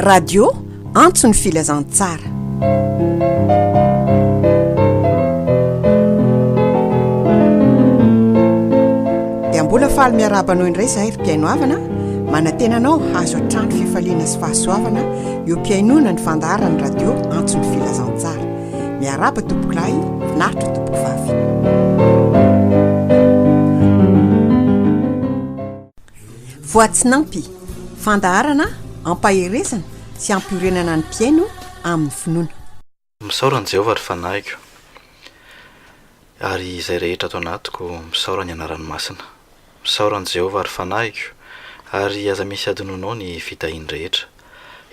Radio Antso ny Filazantsara. Dia mbola faly miarahaba anao indray izahay ry mpihaino havana, manantena anao hahazo hatrany fifaliana sy fahasoavana eo am-pihainoana ny fandaharan'ny radio Antso ny Filazantsara. Miarahaba tompokolahy, finaritra tompokovavy. Voatsinampy, fandaharana ampaherezana sy ampiorenana ny mpihaino amin'ny finoana. Misaora an'i Jehovah, ry fanahiko, ary izay rehetra ato anatiko, misaora ny anarany masina. Misaora an'i Jehovah, ry fanahiko, ary aza misy hadinoinao ny fitahiany rehetra.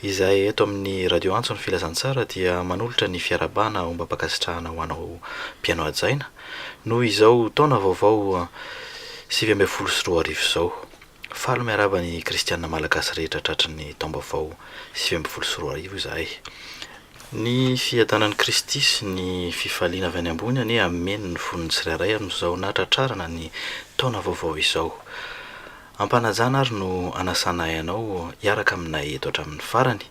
Izahay eto amin'ny Radio Antso ny Filazantsara dia manolotra ny fiarahabana ombam-pankasitrahana ho anao mpihaino hajaina noho izao taona vaovao 2019 izao. Faly miarahaba ny kristiana malagasy rehetra tratry ny taom-baovao 2019 izahay. Ny fiadanan'i Kristy sy ny fifaliana avy any ambony anie hameno ny fon'ny tsirairay amin'izao nahatratrarana ny taona vaovao izao. Am-panajana ary no anasanay anao hiaraka aminay eto hatramin'ny farany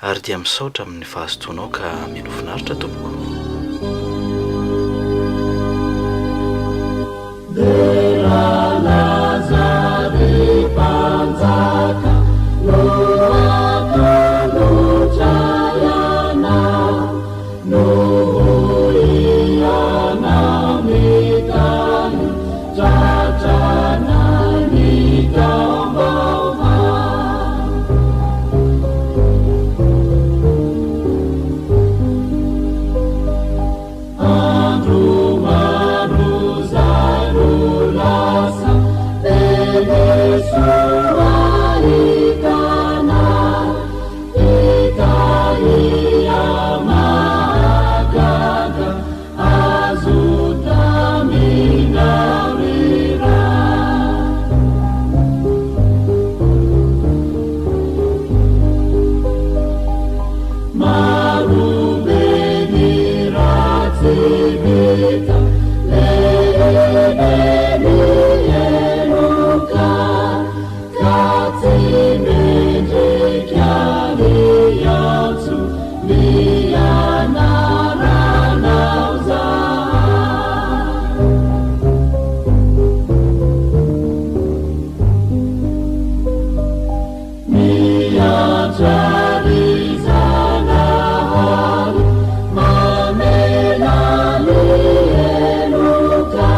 ary dia misaotra amin'ny fahazotoanao ka mino finaritra tompoko. Andro maro zay no lasa, be ny soa hitanay, fitahia mahagaga azo taminao ry Ray. Maro be ny ratsy vita, lehibe ny heloka, ka tsy mendrika ny antso ny anaranao zahay. Miantra ry Zanahary, mamela ny heloka,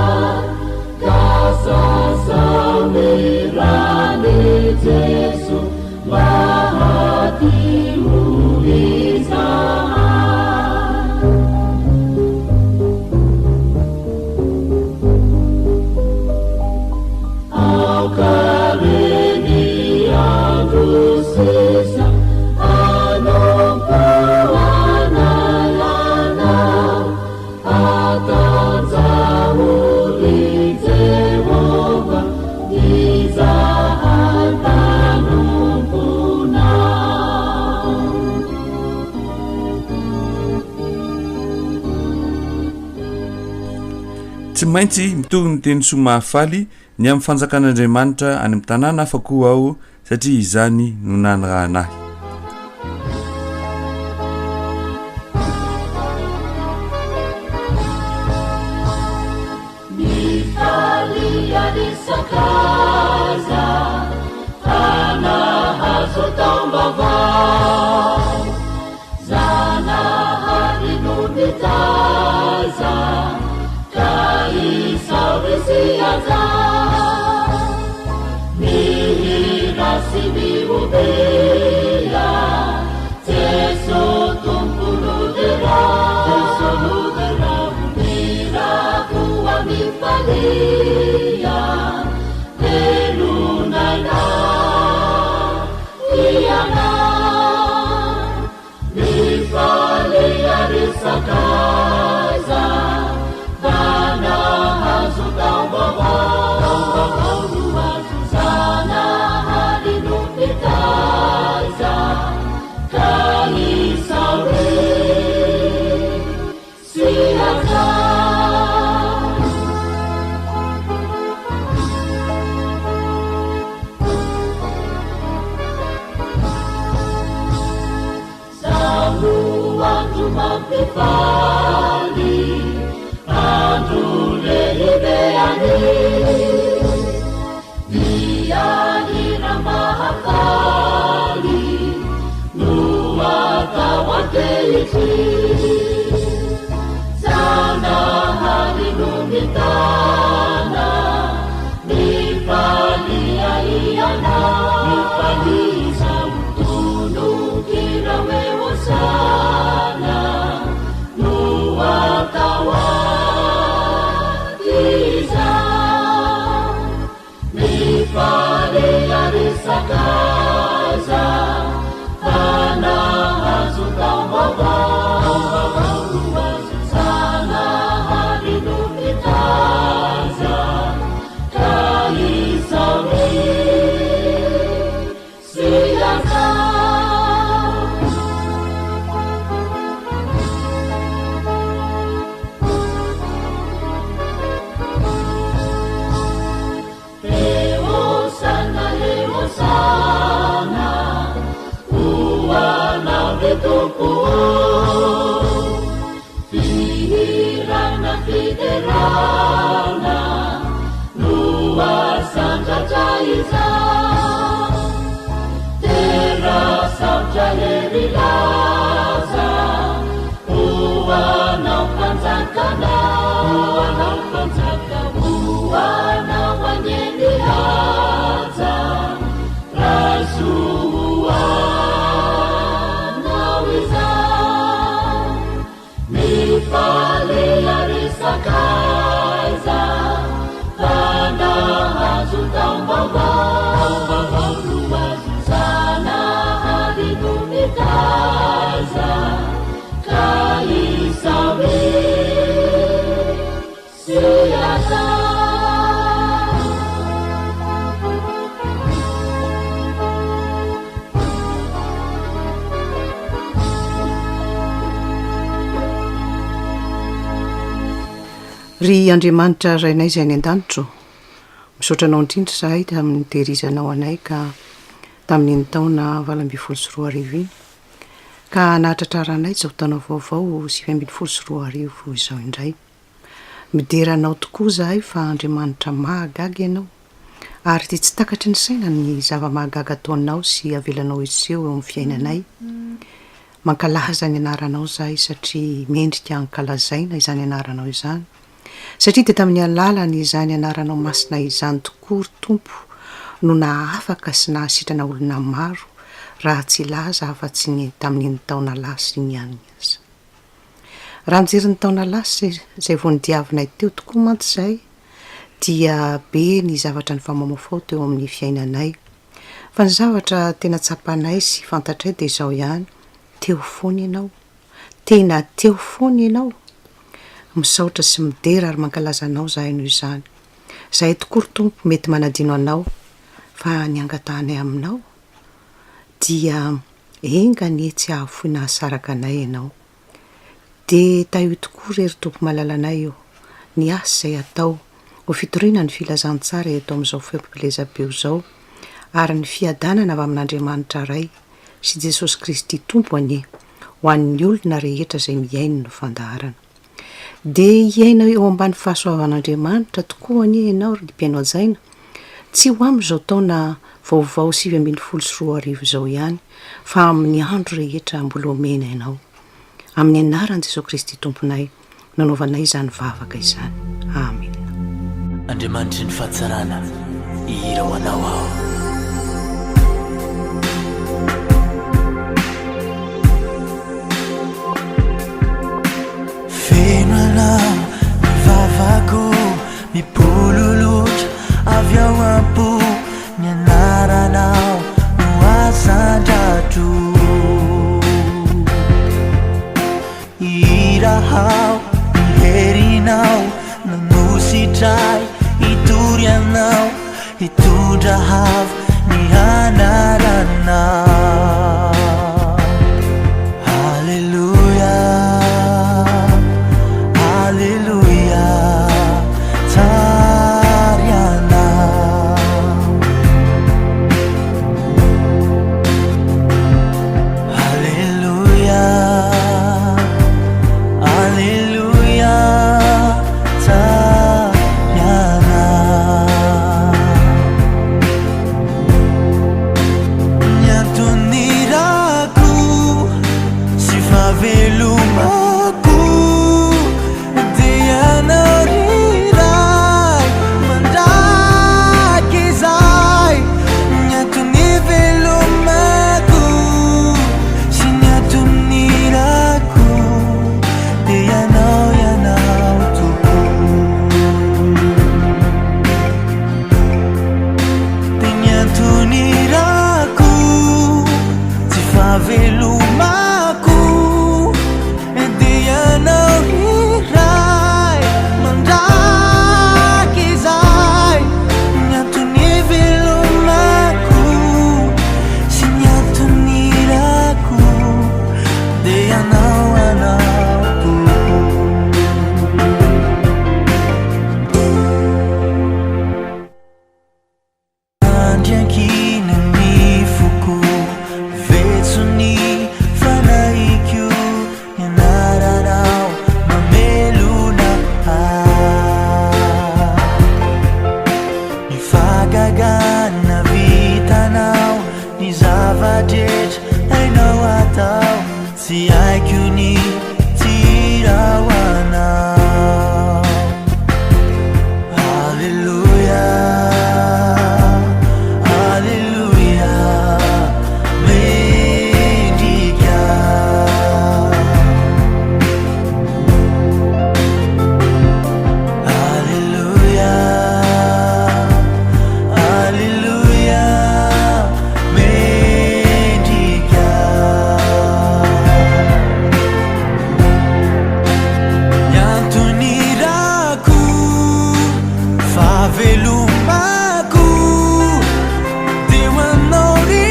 ka sasao ny ran'i Jeso mba hadio izahay. Aoka re ny andro sisa hanompoana Anao, Hatanjaho ry Jehovah izahay mpanomponao. Tsy maintsy mitory ny teny soa mahafaly ny amin'ny fanjakan'Andriamanitra any amin'ny tanàna hafa koa aho, satria izany no nanirahana ahy. Mifalia ry sakaiza fa nahazo taom-baovao. Zanahary no nitaiza ka isaory sy hajao. Mihira sy mihobia, Jeso Tompo no derao. Jeso no derao, mihira koa mifalia, velon'aina Ianao. Mifalia ry sakaiza fa nahazo taom-baovao. Taom-baovao no azo Zanahary no mpitaiza ka isaory sy hajao. Andro mampifaly, andro lehibe anio. Dia hira mahafaly no atao ankehitriny. Zanahary no mitana, mifalia ianao, mifalia izao. Tononkira hoe Hosana no atao aty izao. Mifalia ry sakaiza fa nahazo taom-baovao. Taom-baovao no azo, Zanahary no mitaiza ka izao Fiderana no asandratra izao. Tena sarotra hery laza Ho anao mpanjakanao Ho anao mpanjaka Ho anao anie ny haja Raiso ho anao izany Mifalia ry sakaiza fa nahazo taom-baovao Taom-baovao no azo Zanahary no mitaiza ka isaory sy atao. Ry Andriamanitra Rainay izay any an-danitra ô, misaotra Anao indrindra izahay tamin'ny nitehirizanao anay ka tamin'iny taona 2018 iny, ka nahatratraranay izao taona vaovao 2019 izao indray. Midera Anao tokoa izahay fa Andriamanitra mahagaga Ianao, ary dia tsy takatry ny saina ny zava-mahagaga ataonao sy avelanao hiseho eo amin'ny fiainanay. Mankalaza ny anaranao izahay satria mendrika hankalazaina izany anaranao izany, satria dia tamin'ny alalan'izany anaranao masina izany tokoa ry Tompo no nahafaka sy nahasitrana olona maro raha tsy hilaza afa-tsy ny tamin'iny taona lasa iny ihany aza. Raha nijery ny taona lasa izay vao nodiavinay teo tokoa mantsy izahay dia be ny zavatra nifamamafao teo amin'ny fiainanay. Fa ny zavatra tena tsapanay sy fantatray dia izao ihany, teo foana ianao. Tena teo foana ianao. Misaotra sy midera ary mankalaza anao izahay noho izany. Izahay tokoa ry Tompo mety manadino anao fa ny angatahanay aminao dia Enga anie tsy hahafoy nahasaraka anay Ianao. Dia tahio tokoa re ry Tompo malalanay o, ny asa izay atao ho fitoriana ny filazantsara eto amin'izao feom-pikelezam-peo izao, ary ny fiadanana avy amin'Andriamanitra Ray sy Jesosy Kristy Tompo anie ho an'ny olona rehetra izay mihaino ny fandaharana. Dia hiaina eo ambany fahasoavan'Andriamanitra tokoa anie ianao ry mpihaino hajaina, tsy ho amin'izao taona vaovao 2019 izao ihany fa amin'ny andro rehetra mbola omena ianao. Amin'ny anaran'i Jesoa Kristy Tomponay no anaovanay izany vavaka izany. Amena. Andriamanitry ny fahatsarana, hihira ho Anao aho. Feno Anao ny vavako, mipololotra avy ao am-po, ny anaranao no asandratro. Hihira aho ny herinao nanositra ahy hitory anao hitondra avo ny anaranao. Aleloia, aleloia, tsara ianao. atao tsy haiko ny tsy hira ho anao Aleloia Aleloia mendrika Aleloia Aleloia mendrika Ny antony irako fahavelomako dia ho anao ry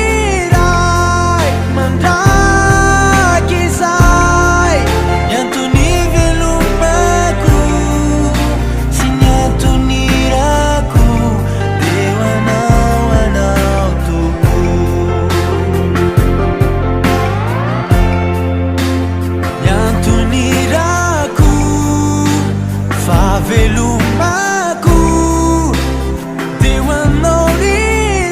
Ray mandrakizay Ny antony ivelomako sy ny antony irako dia ho anao anao Tompo Ny antony irako fahavelomako dia ho anao ry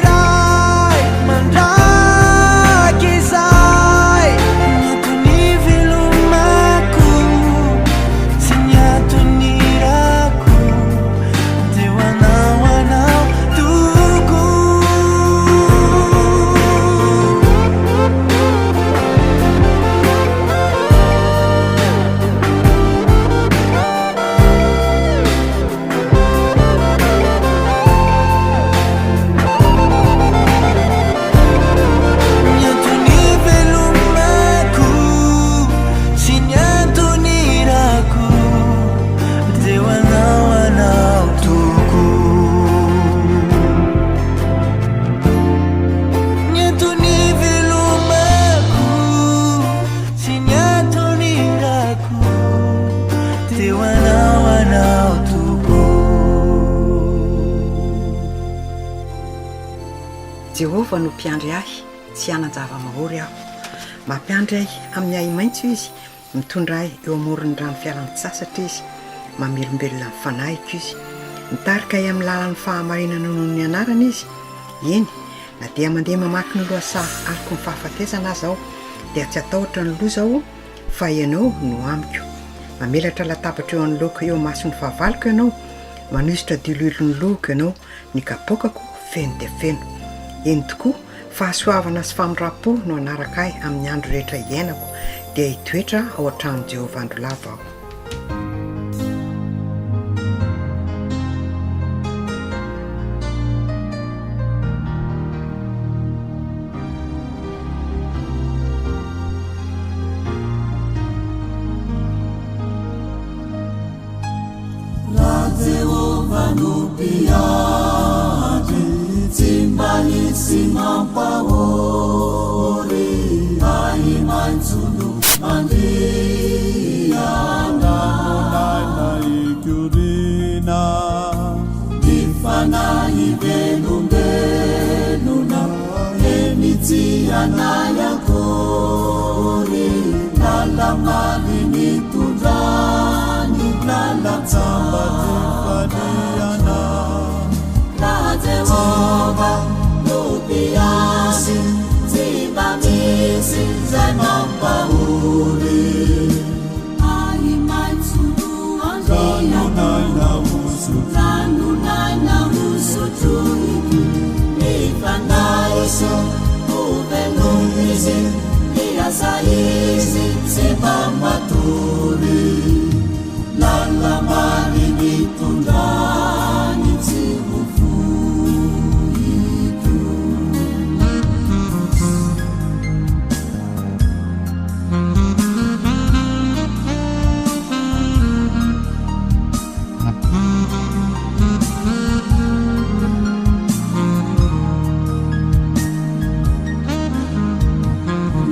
Ray mandrakizay Ny antony ivelomako sy ny antony irako dia ho anao anao Tompo. Ny antony ivelomako sy ny antony irako dia ho anao anao Tompo. Ny antony ivelomako sy ny antony irako dia ho anao anao Tompo. Jehovah no mpiandry ahy, tsy hanan-java-mahory aho. Mampiandry ahy amin'ny ahi-maitso Izy, mitondra ahy eo amoron'ny rano fialan-tsasatra Izy, mamelombelona ny fanahiko Izy. Mitarika ahy amin'ny lalan'ny fahamarinana noho ny anarany Izy. Eny, na dia mandeha mamaky ny lohasaha aloky ny fahafatesana aza aho, dia tsy hatahotra ny loza aho, fa Ianao no amiko. Mamelatra latabatra eo anoloako eo imason'ny fahavaloko Ianao, manosotra diloilo ny lohako Ianao, ny kapoakako feno dia feno. Eny tokoa, fahasoavana sy famindram-po no hanaraka ahy amin'ny andro rehetra iainako, dia hitoetra ao an-tranon'i Jehovah andro lava aho. Raha Jehovah no mpiandry, tsy mba hisy mampahory, ahi-maitso no mandriana. Ikoriana. Ny fanahy velombelona, eny tsy hanahy akory, lala-maly nitondrany lalan-tsambatra. Raha Jehovah no mpiandry, tsy mba misy izay mampahory. Ahi-maitso no andriana, ranon'aina hosotroiko, ny fanahy ho veloma izy, miasa izy tsy mba matory. Lala-marina itondrany tsy ho foiko.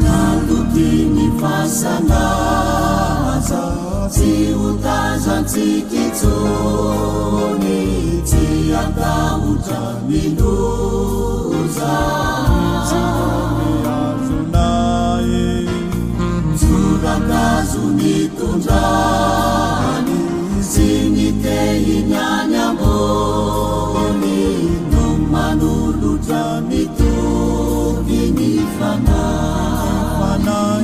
Naloky ny fasana aza tsy ho tazantsika intsony, tsy hatahotra ny loza. Tsorakazo nitondrany sy ny tehiny any ambony no manolotra ny toky ny fanahy.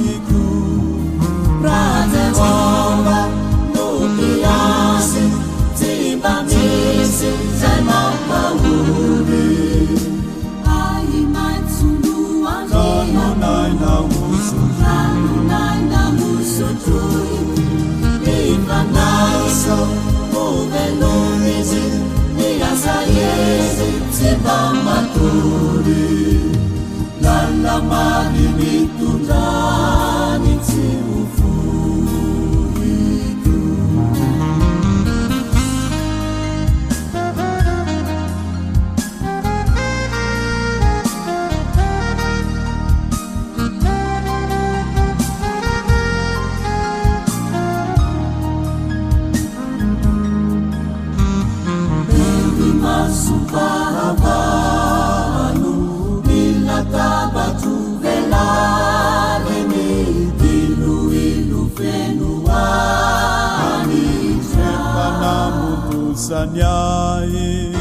andrasany ahy.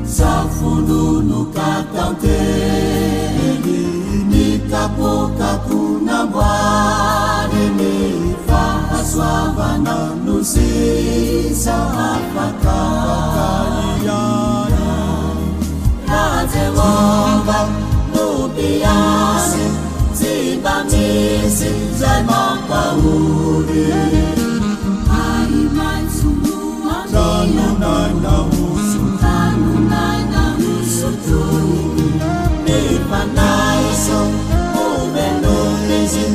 Safononoka tantely ny kapoakako namboariny fahasoavana no sisa afaka ihany. Raha Jehovah no mpiasy tsy mba misy izay mampahory. Ahi-maitso no Ranon'aina Ranon'aina hosotroiko Ny fanahy soa hovelomiko izy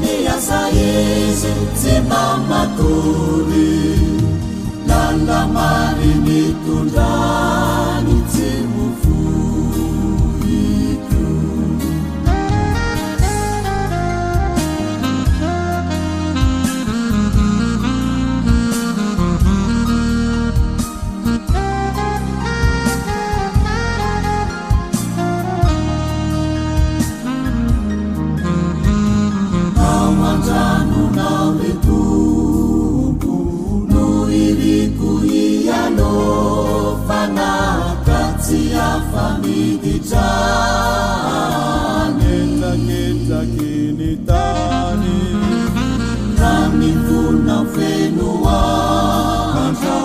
Miasa izy tsy mba matory Lala-marinitondrany tsy ho foiko. Ao an-tranonao ry Tompo no iriko hialofana ka tsy afa-miditra any. Hetraketraky ny tany. Raha ny fonao feno antra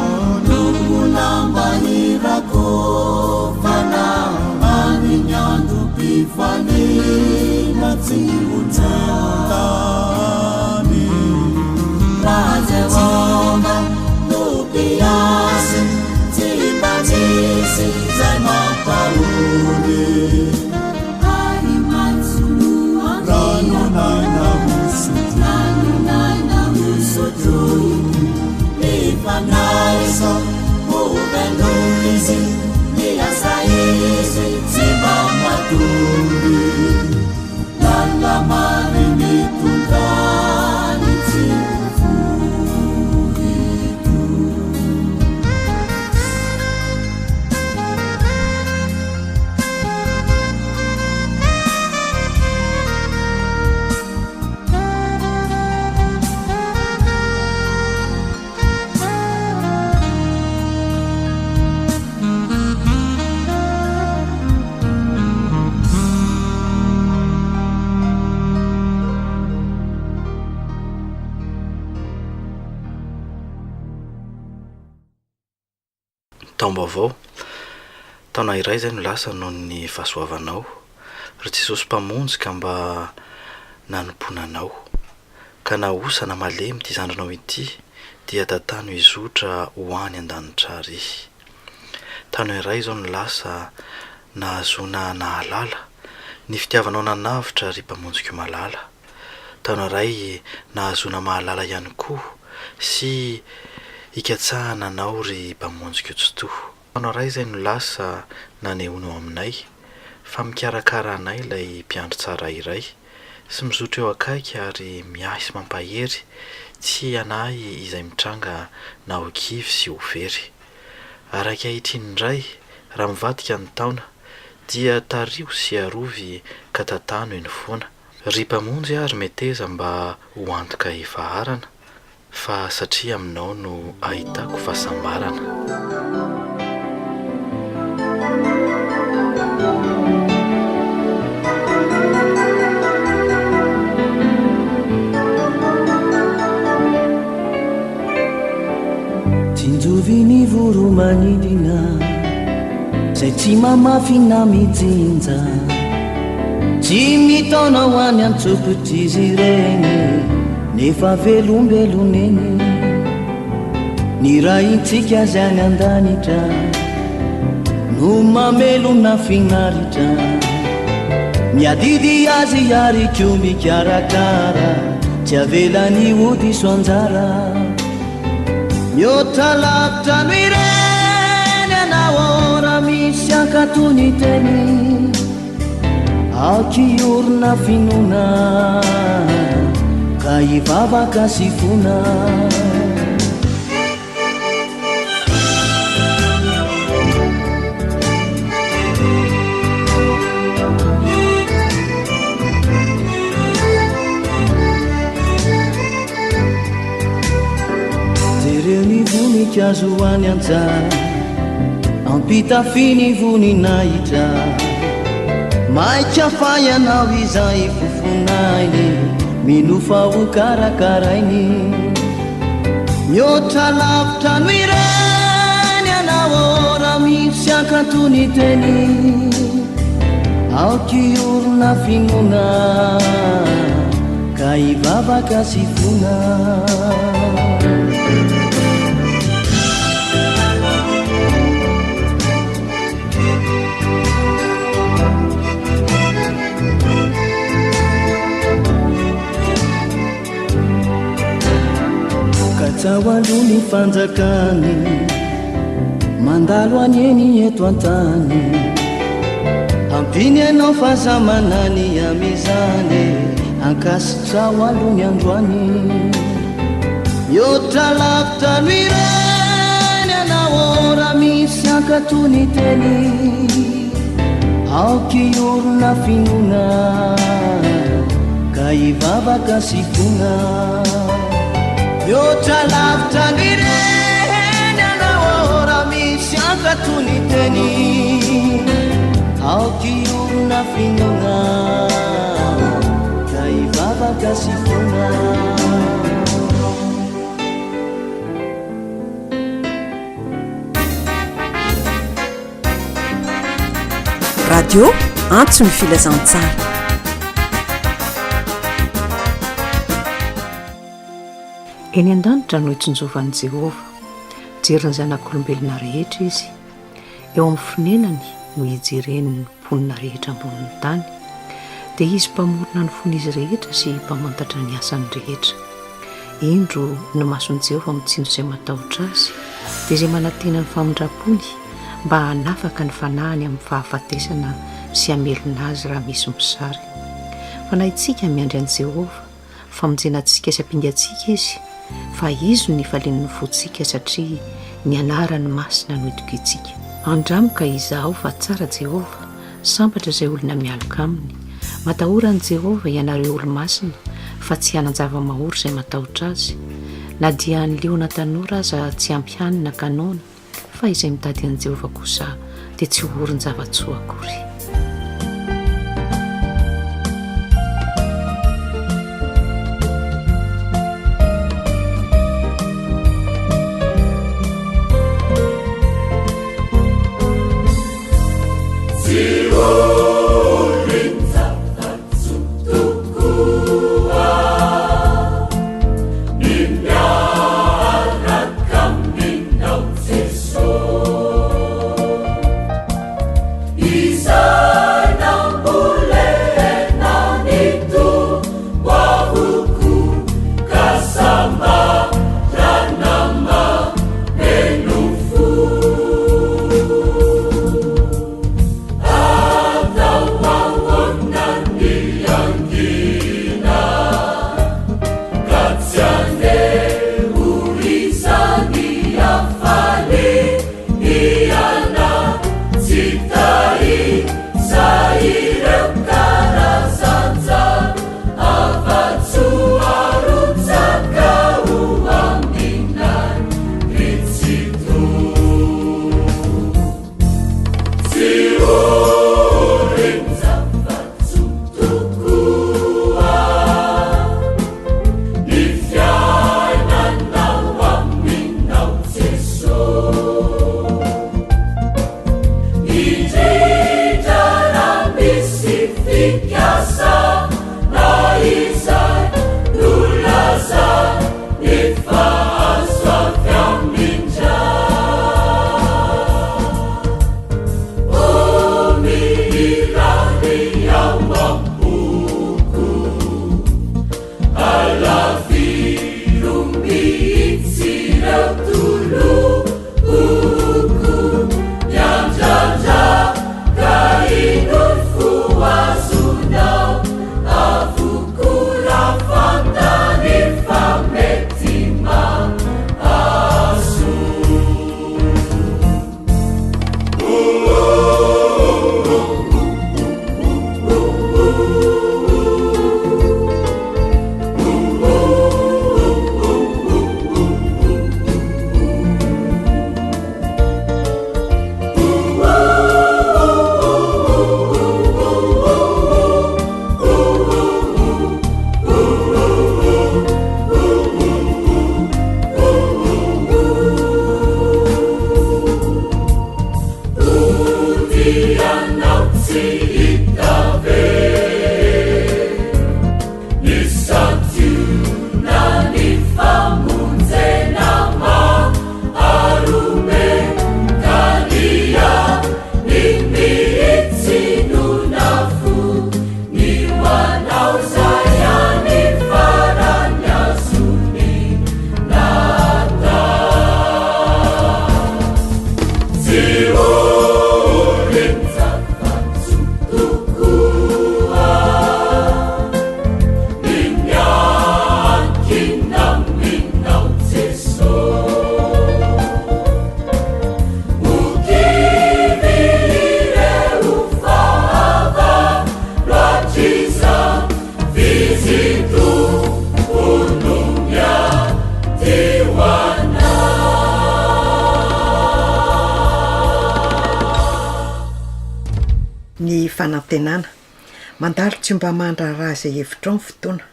no mbola mba hirakofana any ny androm-pifaliana tsy ho tany. Raha Jehovah no mpiasy tsy mba misy izay mampahory. Ranon'aina hosotroiko, ny fanahy sao ho veloma izy, miasa izy tsy mba matory. Lala-marinitondrany tsy ho foiko. Taom-baovao, taona iray izay no lasa noho ny fahasoavanao, ry Jesosy Mpamonjy ka mba nanompoana Anao. Ka na osa na malemy ity zandrinao ity dia tantano hizotra ho any an-danitra ary. Taona iray izao no lasa nahazoana nahalala ny fitiavanao nanavotra ry Mpamonjiko malala. Taona iray nahazoana mahalala ihany koa sy hikatsahana Anao ry Mpamonjiko Tsitoha. Taona iray izay no lasa nanehoanao aminay fa mikarakara anay ilay Mpiandry tsara iray sy mizotra eo akaiky ary miahy sy mampahery tsy hanahy izay mitranga na ho kivy sy ho very. Ary ankehitriny indray raha mivadika ny taona dia tariho sy arovy ka tantano eny foana. Ry Mpamonjy ary meteza mba ho antoka hifaharana fa satria aminao no ahitako fahasambarana. Tsinjovy ny voro-manidina Izay tsy mamafy na mijinja Tsy mitaona ho any an-tsokotr'izy ireny Nefa velombelona eny Ny Raintsika izay any an-danitra No mamelona finaritra Miadidy azy ary koa mikarakara Tsy avelany ho diso anjara Mihoatra lavitra noho ireny ianao Raha misy hankatò ny teny Aoka hiorina finoana Ka hivavaka sy fona Jereo ny voninkazo. voninkazo any an-tsaha, ampitafiny voninahitra. Maika fa ianao izay fofonainy, mino fa ho karakarainy. Mihoatra lavitra noho ireny ianao raha misy hankatò ny teny. Aoka hiorina finoana ka hivavaka sy fona. Katsaho aloha ny fanjakany, mandalo anie ny eto an-tany. Ampiny ianao fa za manany amizany, ankasitraho aloha ny androany. Mihoatra lavitra noho ireny ianao raha misy hankatò ny teny. Aoka hiorina finoana ka hivavaka sy fona. Mihoatra lavitra ny ireny ianao raha misy hankatò ny teny. Aoka hiorina finoana ka hivavaka sy fona. Radio Antso ny Filazantsara. Eny an-danitra no itsinjovan'i Jehovah. Mijery ny zanak'olombelona rehetra izy. Eo amin'ny fonenany no ijereny ny mponina rehetra ambonin'ny tany. Dia izy mpamorona ny fon'izy rehetra sy mpamantatra ny asany rehetra. Indro, ny mason'i Jehovah mitsinjo izay matahotra azy, dia izay manantena ny famindram-pony, mba hanafaka ny fanahiny amin'ny fahafatesana sy hamelona azy raha misy mosary. Fanahintsika miandry an'i Jehovah, famonjena antsika sy ampingantsika izy, fa izy no nifalian'ny fontsika satria ny anarany masina no itokiantsika. Andramo ka izahao fa tsara Jehovah, Sambatra izay olona mialoka aminy. Matahora an'i Jehovah, ianareo olo-masina, fa tsy hanan-java-mahory izay matahotra azy. Na dia ny liona tanora aza tsy ampy hanina ka noana, fa izay mitady an'i Jehovah kosa dia tsy ho orin-java-tsoa akory. Tsy fanantenana. Mandalo tsy mba mandraharaha izay hevitrao ny fotoana.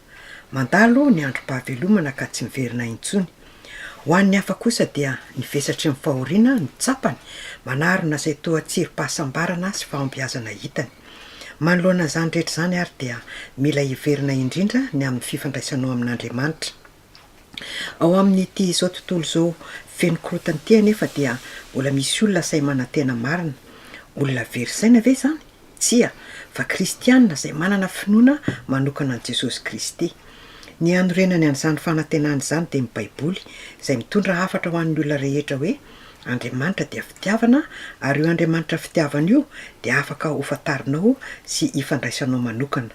Mandalo ny androm-pahavelomana ka tsy miverina intsony. Ho an'ny hafa kosa dia ny vesatry ny fahoriana no tsapany, manarona izay toa tsirim-pahasambarana sy fahombiazana hitany. Manoloana izany rehetra izany ary dia mila heverina indrindra ny amin'ny fifandraisanao amin'Andriamanitra. Ao amin'ity izao tontolo izao feno korontana ity anefa dia mbola misy olona sahy manantena marina. Olona very saina ve izany? Tsia, fa kristiana izay manana finoana manokana an'i Jesosy Kristy. Ny hanorenany an'izany fanantenana izany dia ny Baiboly, izay mitondra hafatra ho an'ny olona rehetra hoe Andriamanitra dia fitiavana ary io Andriamanitra fitiavana io dia afaka hofantarinao sy ifandraisanao manokana.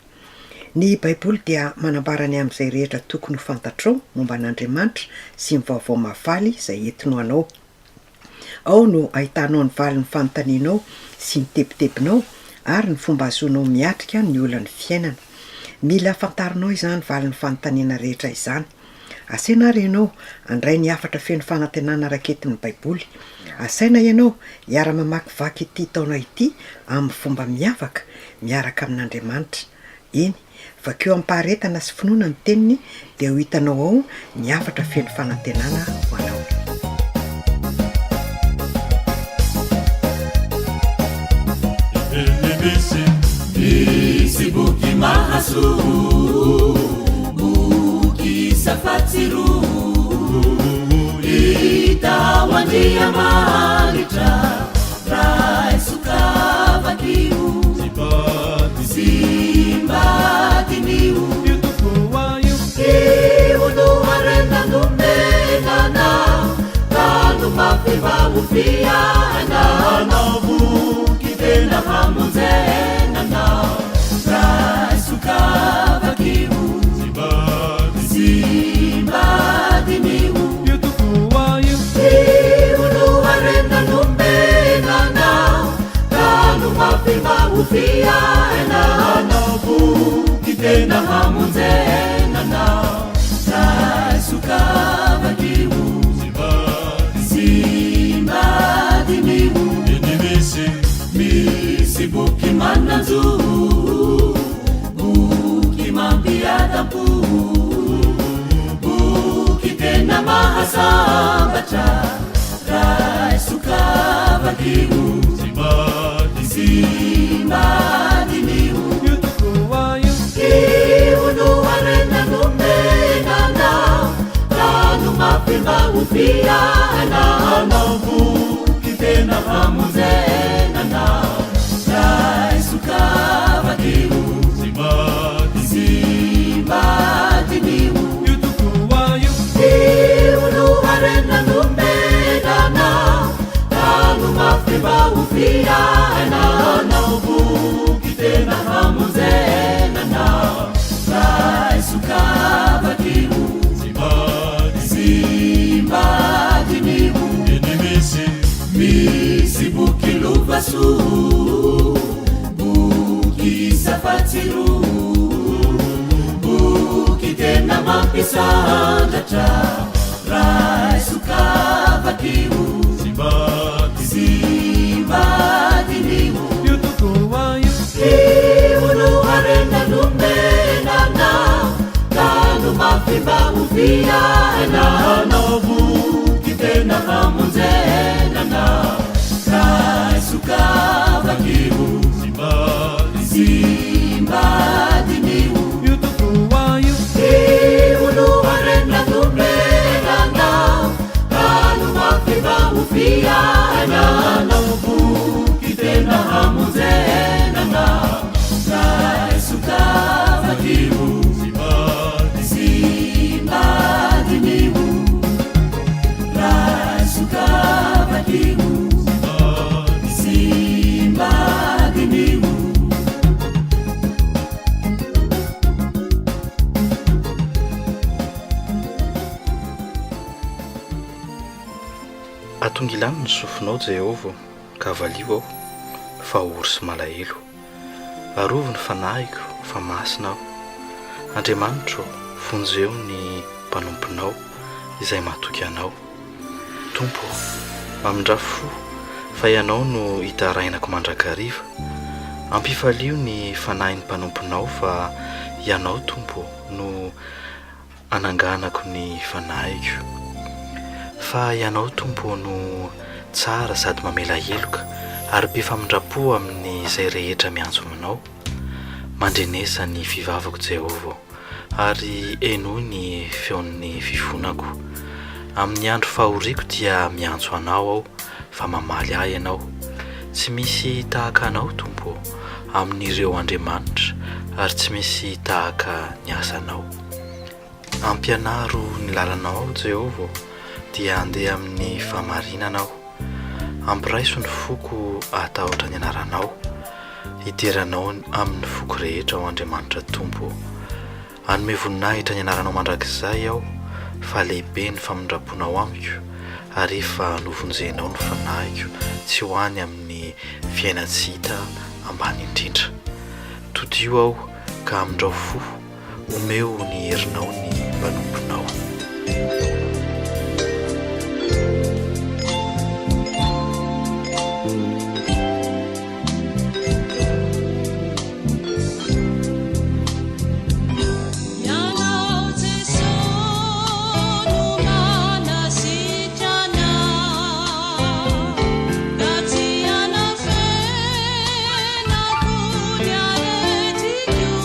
Ny Baiboly dia manambara ny amin'izay rehetra tokony ho fantatrao momba an'Andriamanitra sy ny vaovao mahafaly izay entiny ho anao. Ao no ahitanao ny valin'ny fanontanianao sy ny tebitebinao ary ny fomba ahazoanao miatrika ny olan'ny fiainana. Mila fantarinao izany valin'ny fanontaniana rehetra izany. Asaina àry ianao handray ny hafatra feno fanantenana raketin'ny Baiboly. Asaina ianao hiara-mamakivaky ity taona ity amin'ny fomba miavaka, miaraka amin'Andriamanitra. Eny, vakio amim-paharetana sy finoana ny Teniny, dia ho hitanao ao ny hafatra feno fanantenana ho anao. Misy boky mahasoa, boky safatsiroa, hita ao Andriamanitra, raiso ka vakio, sy mba diniho. Io no harena nomena anao, tano mafy mba ho fiainanao, boky tena hamonjena anao, raiso ka vakio, sy mba diniho. Io no harena nomena anao, tano mafy mba ho fiainanao, boky tena hamonjena anao, raiso ka vakio, sy mba diniho. Misy boky manan-jo, boky mampiadam-po, boky tena mahasambatra, raiso ka vakio, sy mba diniho. Io no harena nomena anao, tano mafy mba ho fiainanao, boky tena famonjena anao, raiso ka vakio, sy mba diniho. Io no harena nomena anao, tano mafy mba ho fiainanao, boky tena hamonjena anao, raiso ka vakio, sy mba diniho. Misy boky lovasoa, boky safatsiroa, boky tena mampisandratra, raiso ka vakio, sy mba diniho. Io no harena nomena anao, tano mafy mba ho fiainanao, boky tena famonjena anao, raiso ka vakio, sy mba diniho. Io no harena nomena anao, tano mafy mba ho fiainanao, boky tena hamonjena anao, raiso ka vakio, sy mba diniho. Raiso ka vakio, sy mba diniho. Atongilano ny sofinao, Jehovah ô, ka valio aho, fa ory sy malahelo. Arovy ny fanahiko, fa masina aho. Andriamanitro ô, vonjeo ny mpanomponao izay matoky Anao. Tompo ô, mamindrà fo, fa Ianao no itarainako mandrakariva. Ampifalio ny fanahin'ny mpanomponao fa Ianao, Tompo ô, no ananganako ny fanahiko. Fa Ianao, Tompo ô, no tsara sady mamela heloka ary be famindram-po amin'izay rehetra miantso aminao. Mandrenesa ny fivavako, Jehovah ô, ary henoy ny feon'ny fifonako. Amin'ny andro fahoriako dia miantso Anao aho, fa mamaly ahy Ianao. Tsy misy tahaka Anao, Tompo ô, amin'ireo andriamanitra, ary tsy misy tahaka ny asanao. Ampianaro ny lalanao aho, Jehovah ô, dia handeha amin'ny fahamarinana aho. Ampiraiso ny foko hahatahotra ny anaranao. Hidera Anao amin'ny foko rehetra aho, Andriamanitra Tompo ô. Hanome voninahitra ny anaranao mandrakizay aho, fa lehibe ny famindram-ponao amiko, ary efa novonjenao ny fanahiko tsy ho any amin'ny fiainan-tsy hita ambany indrindra. Todio aho ka amindrao fo. Omeo ny herinao ny mpanomponao. Ianao Jeso no manasitrana ka tsy anafenako ny aretiko.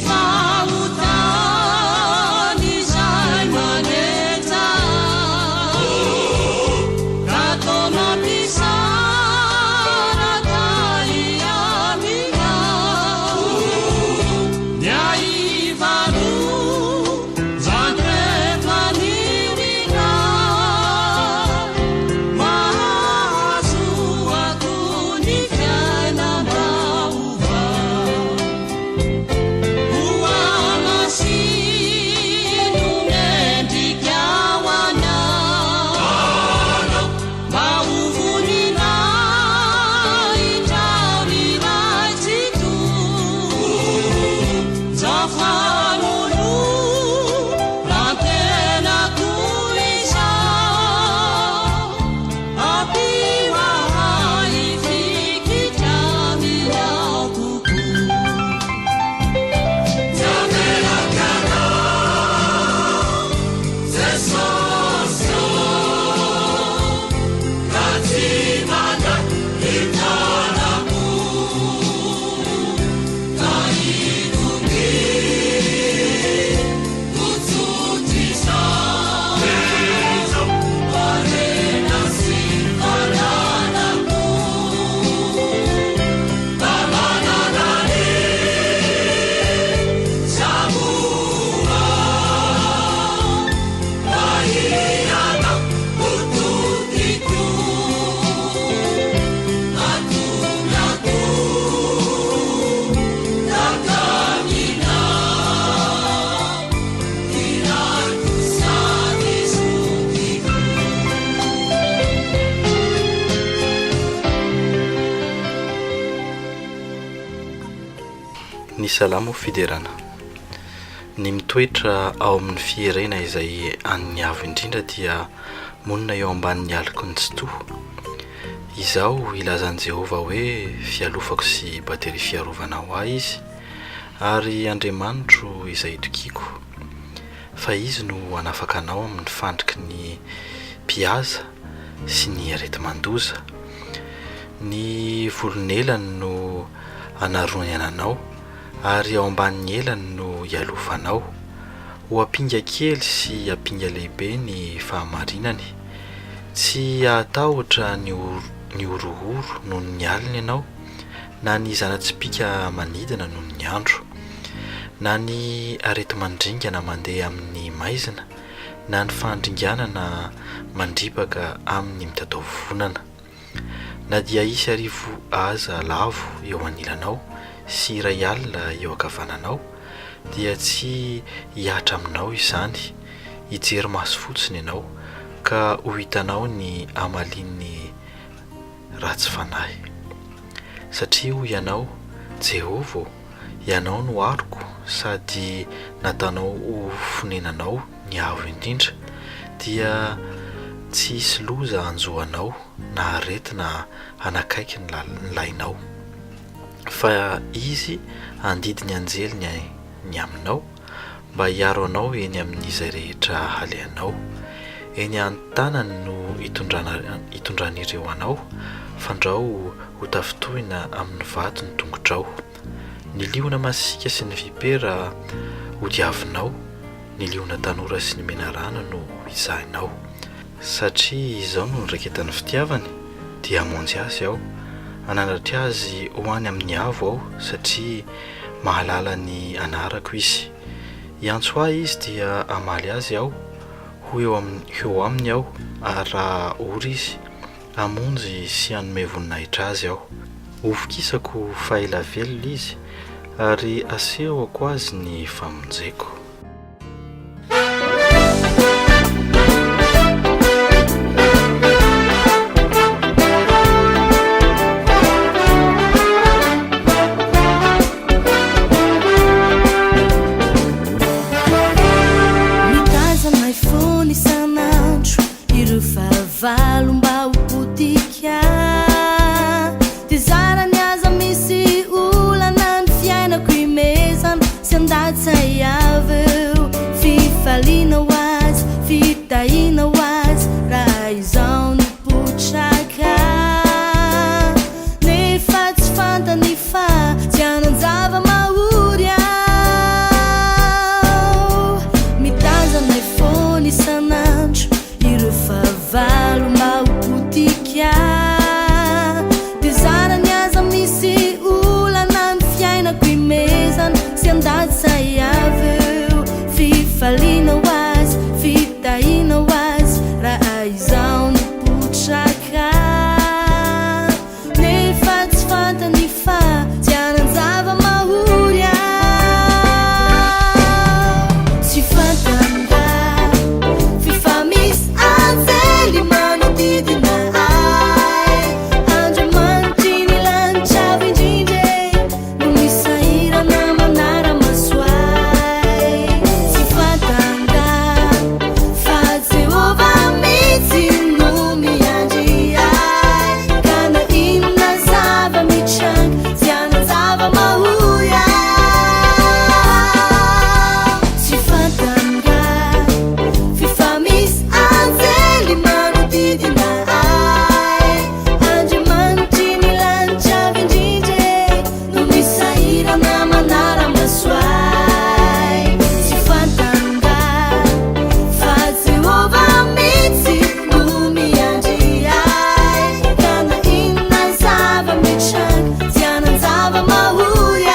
fahotana izay manetsa ka toa mampisaraka ahy aminao. Ny ahy varojanteto anio indray, mahazoako ny fiainam-baovao. Ho hamasino mendrika ho anao, mba ho voninahitrao ry Ray Tsitoha. Zafanoloran-tena toy izao, ampio ahy hifikitra aminao tokoa. Ny Salamo Fiderana. Ny mitoetra ao amin'ny fierena izay an'ny Avo Indrindra dia monina eo ambanin'ny aloky ny Tsitoha. Izaho hilazan'i Jehovah hoe fialofako sy bateria fiarovana ho ahy izy, ary Andriamanitro izay itokiako. Fa izy no hanafaka anao amin'ny fandriky ny mpihaza sy ny areti-mandoza. Ny volon'elany no hanaronany anao, ary ao ambanin'ny elany no hialofanao. Ho ampinga kely sy ampinga lehibe ny fahamarinany. Tsy hahatahotra ny ny horohoro noho ny alina ianao, na ny zana-tsipìka manidina noho ny andro, na ny areti-mandringana mandeha amin'ny maizina, na ny fandringanana mandripaka amin'ny mitataovovonana. Na dia hisy arivo aza lavo eo anilanao sy iray alina eo ankavananao, dia tsy hihatra aminao izany, hijery maso fotsiny ianao, ka ho hitanao ny hamalian'ny ratsy fanahy. Satria hoy ianao, Jehovah ô, Ianao no aroko sady nataonao ho fonenanao ny Avo Indrindra, dia tsy hisy loza hanjo anao na aretina hanakaiky ny lainao. Fa Izy handidy ny anjeliny ny aminao, mba hiaro anao eny amin'izay rehetra halehanao. Eny an-tanany no hitondran'ireo anao, fandrao ho tafintohina amin'ny vato ny tongotrao. Ny liona masiaka sy ny vipera hodiavinao, ny liona tanora sy ny menarana no hizahinao. Satria izao no niraiketan'ny fitiavany, dia hamonjy azy aho. Hanandratra azy ho any amin'ny avo aho, satria mahalala ny anarako izy. Hiantso ahy izy dia hamaly azy aho, ho eo eo aminy aho, ary raha ory izy, hamonjy sy hanome voninahitra azy aho. Hovokisako fa ela velona izy, ary hasehoko azy ny famonjeko. Mitazana fony isan'andro ireo fahavalo mba ho potika. Dia zarany aza misy olana ny fiainako imezana sy andatsay avy. fantany fa tsy hanan-java-mahory aho. Tsy fantany raha f'efa misy anjely manodidina ahy. Andriamanitry ny lanitra avo indrindra e, no misahirana manara-maso ahy. Tsy fantany raha fa Jehovah mihitsy no miandry ahy. Ka na inona zava-mitranga, tsy hanan-java-mahory aho. Tsy fantany raha f'efa misy anjely manodidina ahy. Andriamanitry ny lanitra avo indrindra e, no misahirana manara-maso ahy. Tsy fantany raha fa Jehovah mihitsy no miandry ahy. Ka na inona zava-mitranga, tsy hanan-java-mahory aho.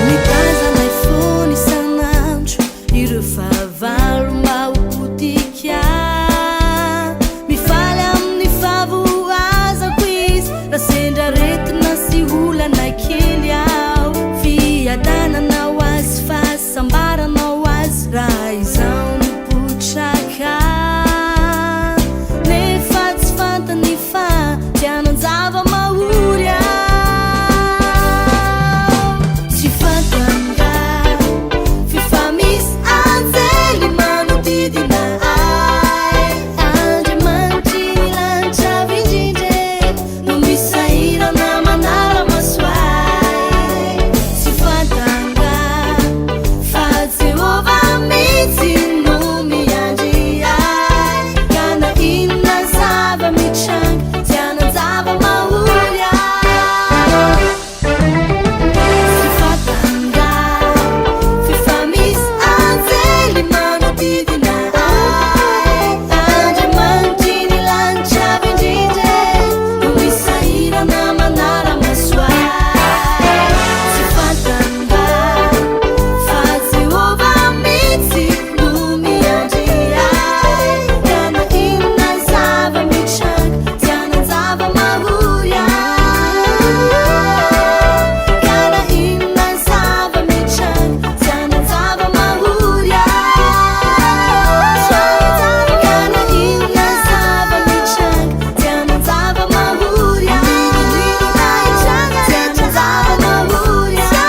Mitazana ahy foana isan'andro ireo fahavalo mba ho potika. Mifaly amin'ny fahavoazako izy raha sendra aretina sy olana kely aho. Fiadanana ho azy, fahasambarana ho azy raha izaho no potraka. Nefa tsy fantany fa tsy hanan-java-mahory aho. Tsy fantany raha f'efa misy anjely manodidina ahy. Andriamanitry ny lanitra avo indrindra e, no misahirana manara-maso ahy. Tsy fantany raha fa Jehovah mihitsy no miandry ahy. Ka na inona zava-mitranga, tsy hanan-java-mahory aho. Tsy fantany raha f'efa misy anjely manodidina ahy. Andriamanitry ny lanitra avo indrindra e, no misahirana manara-maso ahy. Tsy fantany raha fa Jehovah mihitsy no miandry ahy. Ka na inona zava-mitranga, tsy hanan-java-mahory aho. Ka na inona zava-mitranga, tsy hanan-java-mahory aho. Ka na inona zava-mitranga, tsy hanan-java-mahory aho. Tsy hanan-java-mahory aho.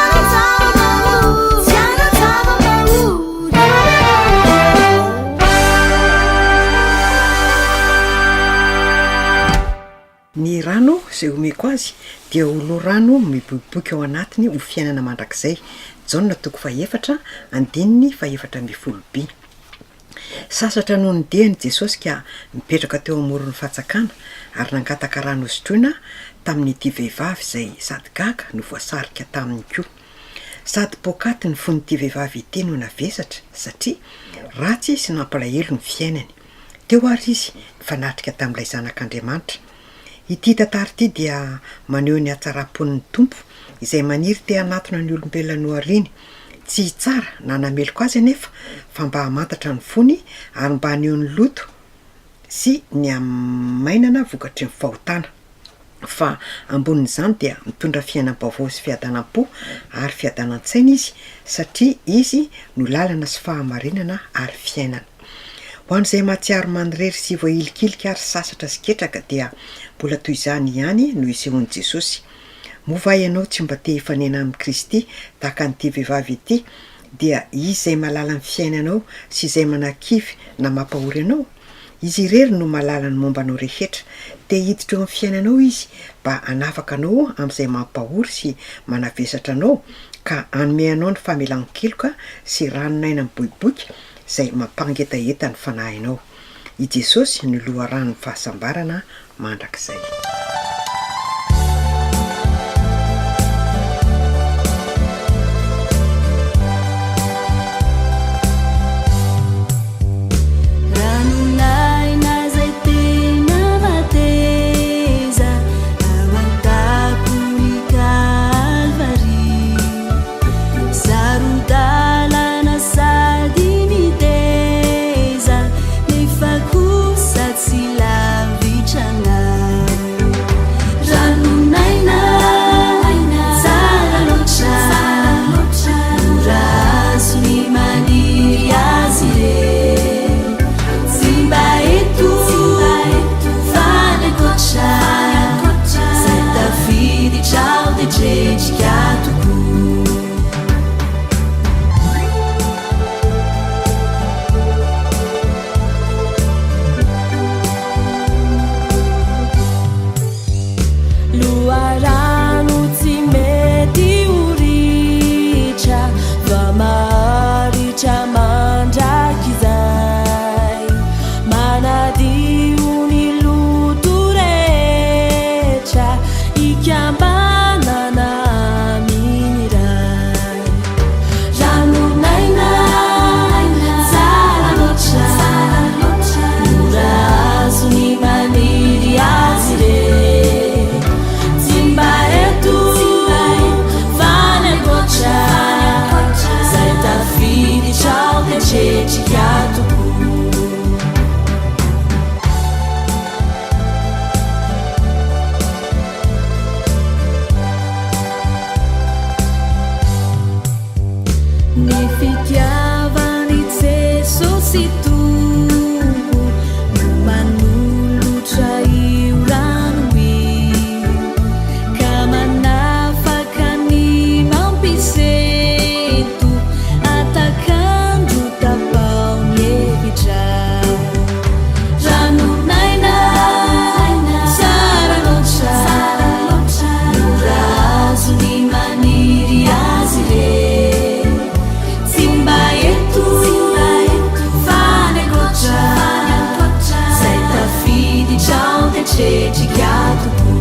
Tsy hanan-java-mahory aho. Ny rano izay omeko azy dia ho loharano miboiboika ao anatiny ho fiainana mandrakizay. Jaona toko fahefatra, andininy fahefatra ambin'ny folo b. Sasatra noho ny diany Jesosy ka nipetraka teo amoron'ny fatsakana ary nangataka rano hosotroina tamin'ity vehivavy izay sady gaga no voasarika taminy koa. Sady poakaty ny fon'ity vehivavy ity no navesatra satria ratsy sy nampalahelo ny fiainany. Teo ary izy nifanatrika tamin'ilay Zanak'Andriamanitra. Ity tantara ity dia maneho ny hatsaram-pon'ny Tompo izay maniry te hanatona ny olombelona nohariany. Tsy hitsara na hanameloka azy anefa fa mba hamantatra ny fony ary mba haneho ny loto sy ny hamainana vokatry ny fahotana. Fa ambonin'izany dia mitondra fiainam-baovao sy fiadanam-po ary fiadanan-tsaina izy satria izy no lalana sy fahamarinana ary fiainana. Ho an'izay mahatsiaro manirery sy voahilikilika ary sasatra sy ketraka dia mbola toy izany ihany no isehoan'i Jesosy. Moa va ianao tsy mba te hifanena amin'i Kristy tahaka an'ity vehivavy ity dia Izy izay mahalala ny fiainanao sy izay manakivy na mampahory anao? Izy irery no mahalala ny momba anao rehetra. Te hiditra eo amin'ny fiainanao Izy mba hanafaka anao amin'izay mampahory sy manavesatra anao ka hanome anao ny famelan-keloka sy ranon'aina miboiboika izay mampangetaheta ny fanahinao. I Jesosy no loharanon'ny fahasambarana mandrakizay. Ranon'aina izay tena mateza. rehetra ikambanana amin'ny Ray. Ranon'aina tsara loatra, mora azo ny maniry azy ireny. Tsy mba eto fa any ankoatra, izay tafiditra ao dia tretrika tokoa. Ny fitiavan'i Jesosy Tompo no manolotra io rano io, ka manafaka ny mampisento, atakandro tapaho ny hevitra. Ranon'aina tsara loatra, mora azo ny maniry azy ireny. Tsy mba eto fa any ankoatra, izay tafiditra ao dia tretrika tokoa.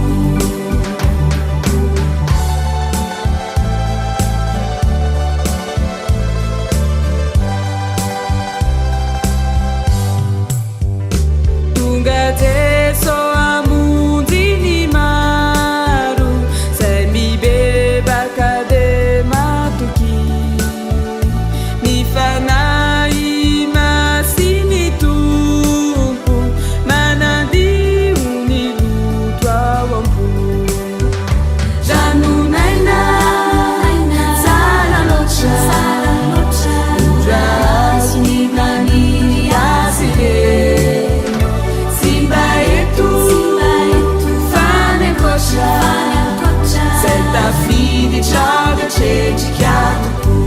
Tonga Jeso hamonjy ny maro zay mibebaka de matoky ny Fanahy Masin'ny Tompo manandio ny loto ao am-po. Ranon'aina tsara loatra, mora azo ny maniry azy ireny. Tsy mba eto fa any ankoatra, izay tafiditra dia tretrika tokoa.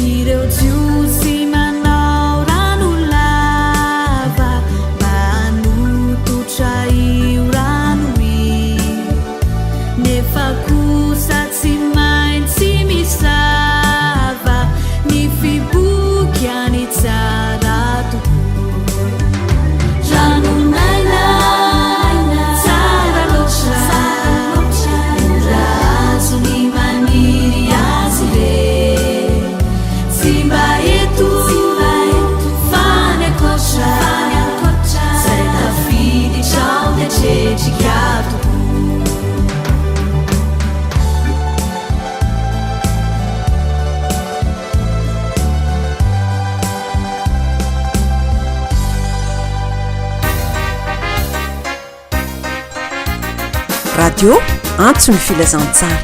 Ireo Jiosy manao rano lava mba hanototra io rano io, nefa kosa tsy maintsy misava ny fiboky any tsara tokoa. Ranon'aina tsara loatra, mora azo ny maniry azy ireny. Tsy mba eto fa any ankoatra, izay tafiditra ao dia tretrika tokoa. Radio Antso ny Filazantsara.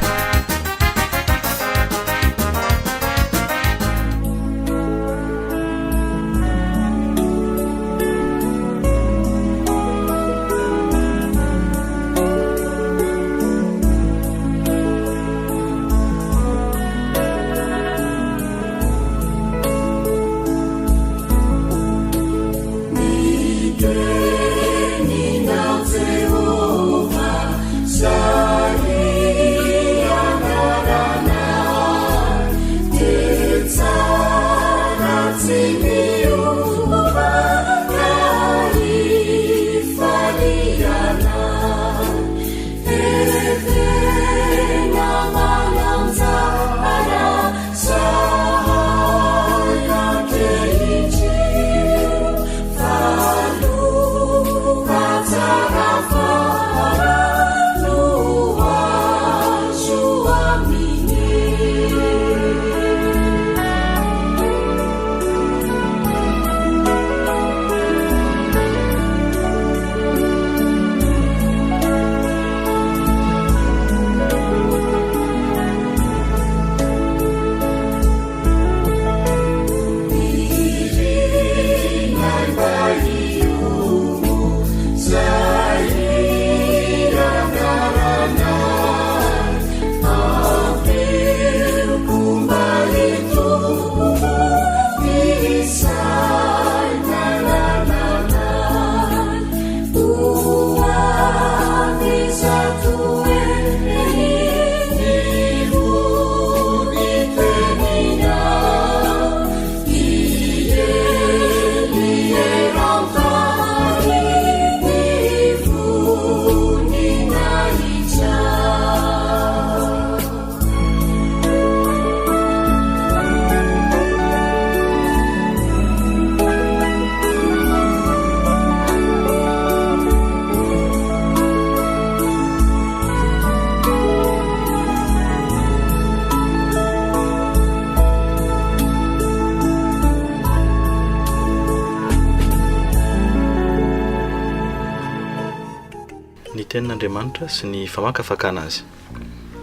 Tenin'Andriamanitra sy ny famakafakana azy.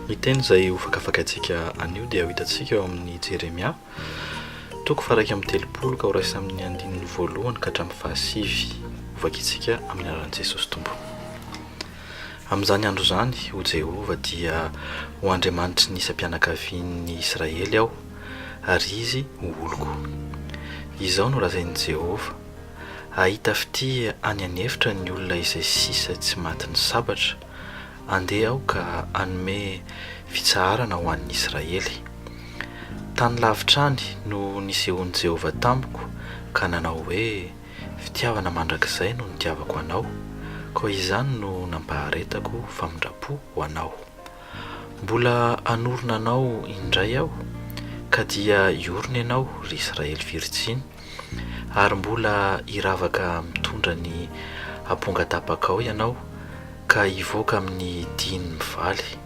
Ny teny izay hofakafakaintsika anio dia ho hitantsika ao amin'ny Jeremia, toko faha-31 ka horaisina amin'ny andininy voalohany ka hatramin'ny fahasivy. Hovakintsika amin'ny anaran'i Jesosy Tompo. Amin'izany andro izany, hoy Jehovah, dia ho Andriamanitry ny isam-pianakavian'ny Israely Aho, ary izy ho oloko. Izao no lazain'i Jehovah, Hahita fitia any an'efitra ny olona izay sisa tsy matin'ny sabatra, andeha Aho ka hanome fitsaharana ho an'ny Israely. Tany lavitra any no nisehoan'i Jehovah tamiko ka nanao hoe, Fitiavana mandrakizay no nitiavako anao, koa izany no nampaharetako famindram-po ho anao. Mbola hanorina anao indray Aho, ka dia hiorina ianao, ry Israely virjiny, ary mbola hiravaka mitondra ny ampongatapakao ianao, ka hivoaka amin'ny dihiny mivaly.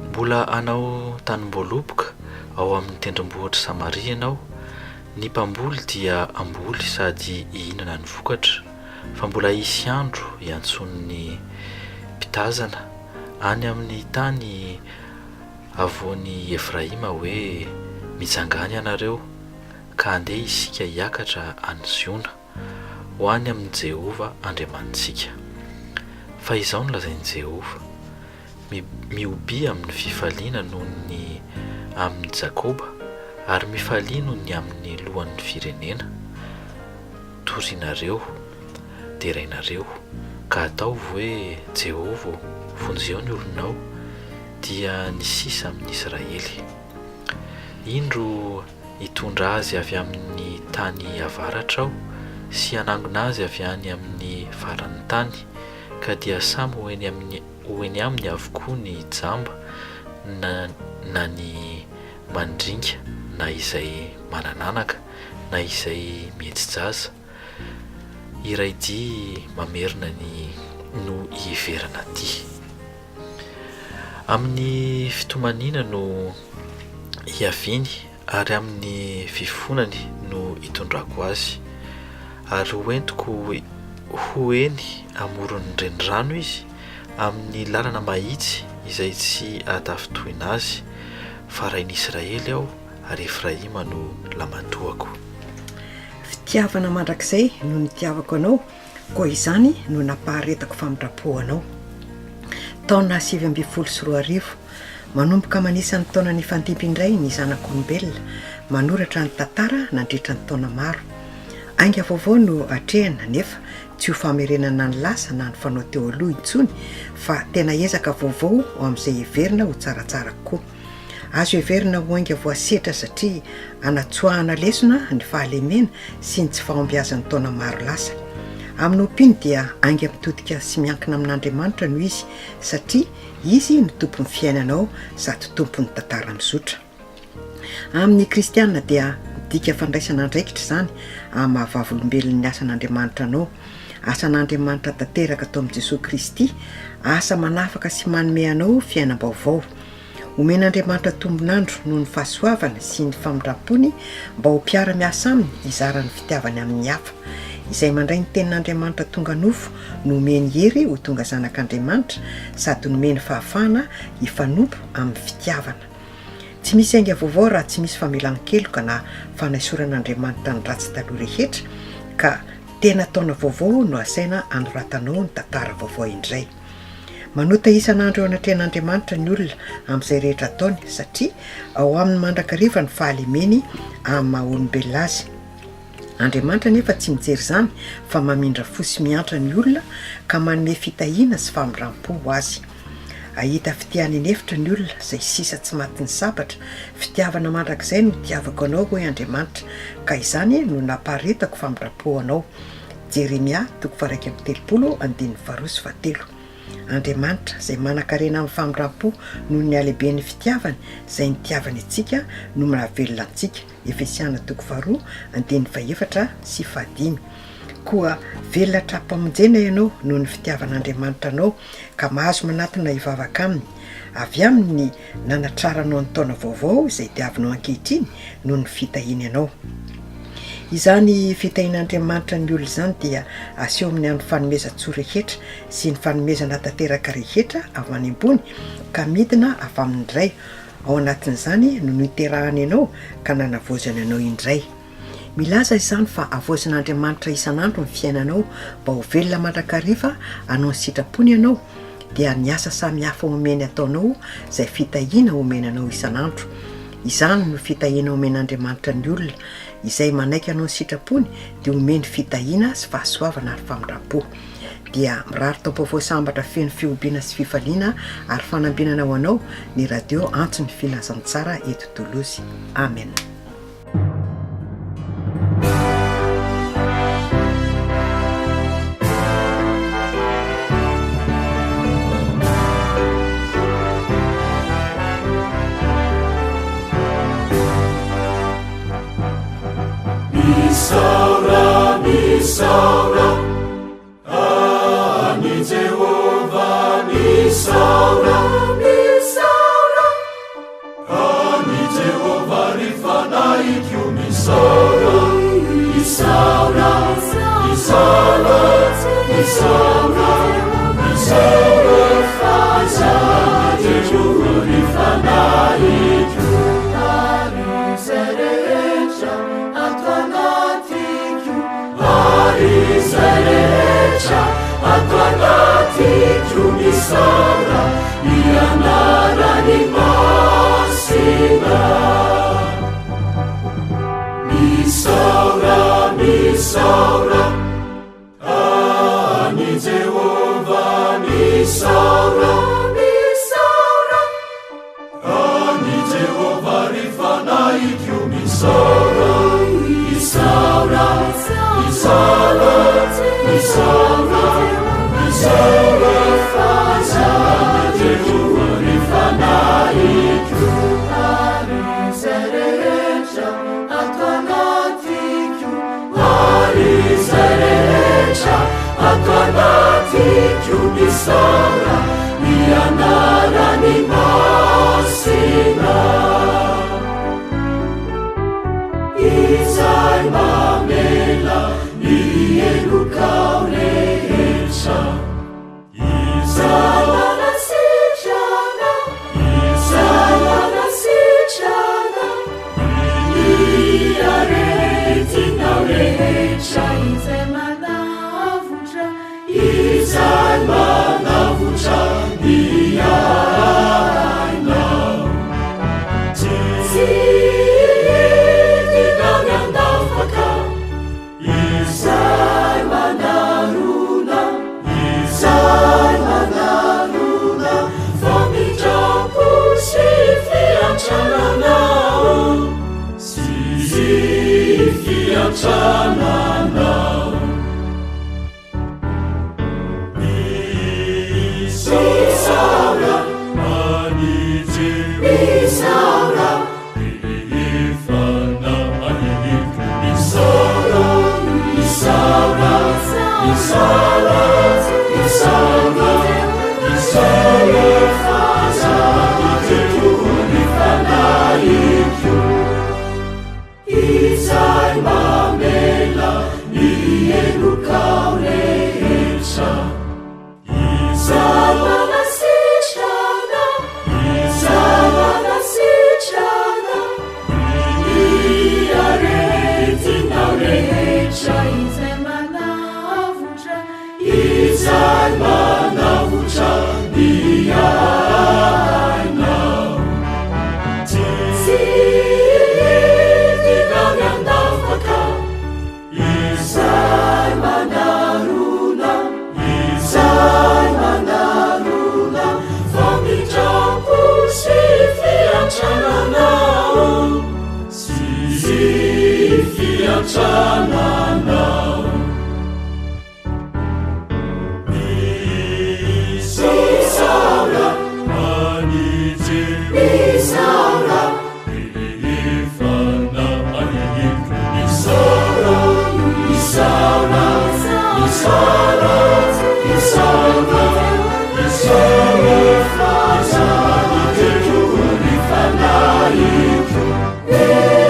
Mbola hanao tanimboaloboka ao amin'ny tendrombohitr'i Samaria ianao, ny mpamboly dia hamboly sady hihinana ny vokatra, fa mbola hisy andro hiantsoan'ny mpitazana any amin'ny tany havoan'i Efraima hoe, Mitsangàna ianareo, ka andeha isika hiakatra any Ziona, ho any amin'i Jehovah Andriamanitsika. Fa izao no lazain'i Jehovah, Mihobia amin'ny fifaliana noho ny amin'i Jakoba, ary mifalia noho ny amin'ny lohan'ny firenena. Torinareo, derainareo, ka ataovy hoe, Jehovah ô, vonjeo ny olonao, dia ny sisa amin'i Israely. Indro hitondra azy avy amin'ny tany avaratra Aho, sy hanangona azy avy any amin'ny faran'ny tany, ka dia samy ho eny amin'ny ho eny aminy avokoa ny jamba na na ny mandringa na izay manan'anaka na izay mihetsi-jaza. Iray dia mamerina ny no hiheverana aty. Amin'ny fitomaniana no hiaviany ary amin'ny fifonany no hitondrako azy, ary ho entiko ho eny amoron'ny renirano izy, amin'ny lalana mahitsy izay tsy hahatafintohina azy, fa rain'Israely aho ary Efraima no lamatoako. Fitiavana mandrakizay no nitiavako anao Koa izany no nampaharetako famindram-po anao. Taona 2019, Manomboka manisa ny taona nifandimby indray ny zanak'olombelona, manoratra ny tantara nandritra ny taona maro. Ainga vaovao no atrehina nefa tsy ho famerenana ny lasa na ny fanao teo aloha intsony fa tena ezaka vaovao ho amin'izay heverina ho tsaratsara kokoa. Azo heverina ho ainga voasetra satria anatsoahana lesona ny fahalemena sy ny tsy fahombiazan'ny taona maro lasa. Aminao mpino dia ainga mitodika sy miankina amin'Andriamanitra no izy satria Izy no tompon'ny fiainanao sady tompon'ny tantara mizotra. Amin'ny kristiana dia midika fandraisana andraikitra izany amin'ny maha vavolombelon'ny asan'Andriamanitra anao. Asan'Andriamanitra tanteraka tao amin'i Jesoa Kristy, asa manafaka sy manome anao fiainam-baovao. Omen'Andriamanitra tombon'andro noho ny fahasoavany sy ny famindram-pony mba ho mpiara-miasa aminy hizara ny fitiavany amin'ny hafa. Izay mandray ny tenin'Andriamanitra tonga nofo no omeny hery ho tonga zanak'Andriamanitra sady nomeny fahafahana hifanompo amin'ny fitiavana. Tsy misy ainga vaovao raha tsy misy famelan-keloka na fanaisoran'Andriamanitra ny ratsy taloha rehetra ka tena taona vaovao no asaina anoratanao ny tantara vaovao indray. Manota isan'andro eo anatrehan'Andriamanitra ny olona amin'izay rehetra ataony, satria ao aminy mandrakariva ny fahalemeny amin'ny maha olombelona azy. Andriamanitra anefa tsy mijery izany fa mamindra fo sy miantra ny olona ka manome fitahiana sy famindram-po ho azy. Hahita fitia any an'efitra ny olona izay sisa tsy matin'ny sabatra, fitiavana mandrakizay no itiavako anao hoy Andriamanitra, ka izany no nampaharetako famindram-po anao. Jeremia toko faha-31 andininy faharoa sy fahatelo. Andriamanitra, izay manankarena amin'ny famindram-po noho ny halehiben'ny fitiavany izay nitiavany antsika no mahavelona antsika, Efesiana toko faharoa andininy fahefatra sy fahadimy. Koa velona hatramin-pamonjena ianao noho ny fitiavan'Andriamanitra anao ka mahazo manatona hivavaka Aminy. Avy Aminy ny nanatraranao ny taona vaovao izay diavinao ankehitriny noho ny fitahiany anao. Izany fitahian'Andriamanitra ny olona izany dia aseho amin'ny amin'ny fanomezan-tsoa rehetra sy ny fanomezana tanteraka rehetra avy any ambony ka midina avy amin'ny Ray. Ao anatin'izany no niterahany anao ka nanavaozany anao indray. Milaza izany fa havaozin'Andriamanitra isan'andro ny fiainanao mba ho velona mandrakariva hanao ny sitrapony ianao, dia ny asa samihafa omeny ataonao izay fitahiana omeny anao isan'andro. Izany no fitahiana omen'Andriamanitra ny olona. Izay manaiky hanao ny sitrapony dia omeny fitahiana sy fahasoavana ary famindram-po. Dia mirary taom-baovao sambatra feno fihobiana sy fifaliana ary fanambinana ho anao ny radio Antso ny Filazantsara eto Toulouse. Amen. Misaora, misaora an'i Jehovah, misaora, misaora an'i Jehovah ry fanahiko, misaora, misaora, misaora, misaora, misaora, misaora an'i Jehovah ry fanahiko. Ary izay rehetra ato anatiko, ary izay rehetra ato anatiko, misaora ny anarany masina. Misaora, misaora an'i Jehovah, misaora, misaora an'i Jehovah ry fanahiko, misaora, misaora, misaora, misaora, misaora, misaora an'i Jehovah ry fanahiko. Ary izay rehetra ato anatiko, ary izay rehetra ato anatiko, misaora ny anarany masina. Izay mamela ny helokao rehetra. Izay manasitrana, izay manasitrana ny aretinao rehetra. Izay manavotra, izay manavotra ny ainao. Tsy hidina ny andafaka. Izay manarona, izay manarona, famindram-po sy fiantrana anao, sy fiantrana anao. Misaora an'i Jehovah. Misaora. Izay mamela ny helokao rehetra. Izay manasitrana, izay manasitrana ny aretinao rehetra. Izay manavotra, izay manavotra ny ainao. Tsy hidina ny andafaka. Izay manarona, izay manarona, famindram-po sy fiantrana anao, sy fiantrana anao.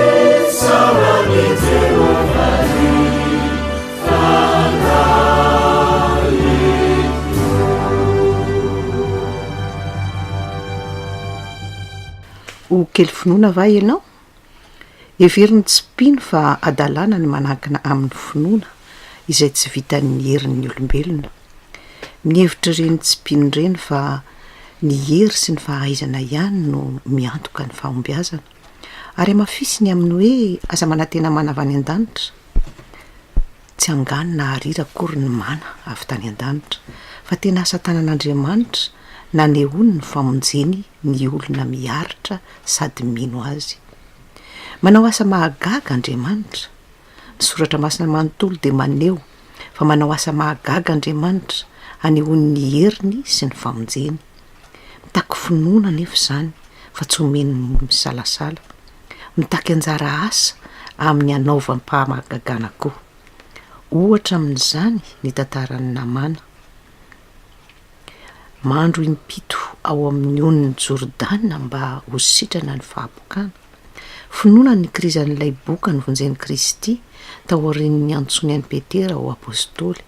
Misaora an'i Jehovah. Misaora. Kely finoana va ianao? Heverin'ny tsy mpino fa hadalana ny manankina amin'ny finoana izay tsy vitan'ny herin'ny olombelona. Mihevitra ireny tsy mpino ireny fa ny hery sy ny fahaizana ihany no miantoka ny fahombiazana. Ary hamafisiny amin'ny hoe aza manantena mana avy any an-danitra. Tsy angano na arira akory ny mana avy tany an-danitra, fa tena asa tanan'Andriamanitra nanehoany ny famonjeny ny olona miaritra sady mino Azy. Manao asa mahagaga Andriamanitra. Ny Soratra Masina manontolo dia maneho fa manao asa mahagaga Andriamanitra hanehoany ny heriny sy ny famonjeny. Mitaky finoana anefa izany fa tsy omeny ny misalasala. Mitaky anjara asa amin'ny hanaovam-pahamagagana koa. Ohatra amin'izany ny tantaran'i Namàna. Mandro impito ao amin'ny onin'i Jordana mba ho sitrana ny fahabokana. Finoana ny nikirizan'ilay boka novonjen'i Kristy taorian'ny niantsoany an'i Petera ho apostoly.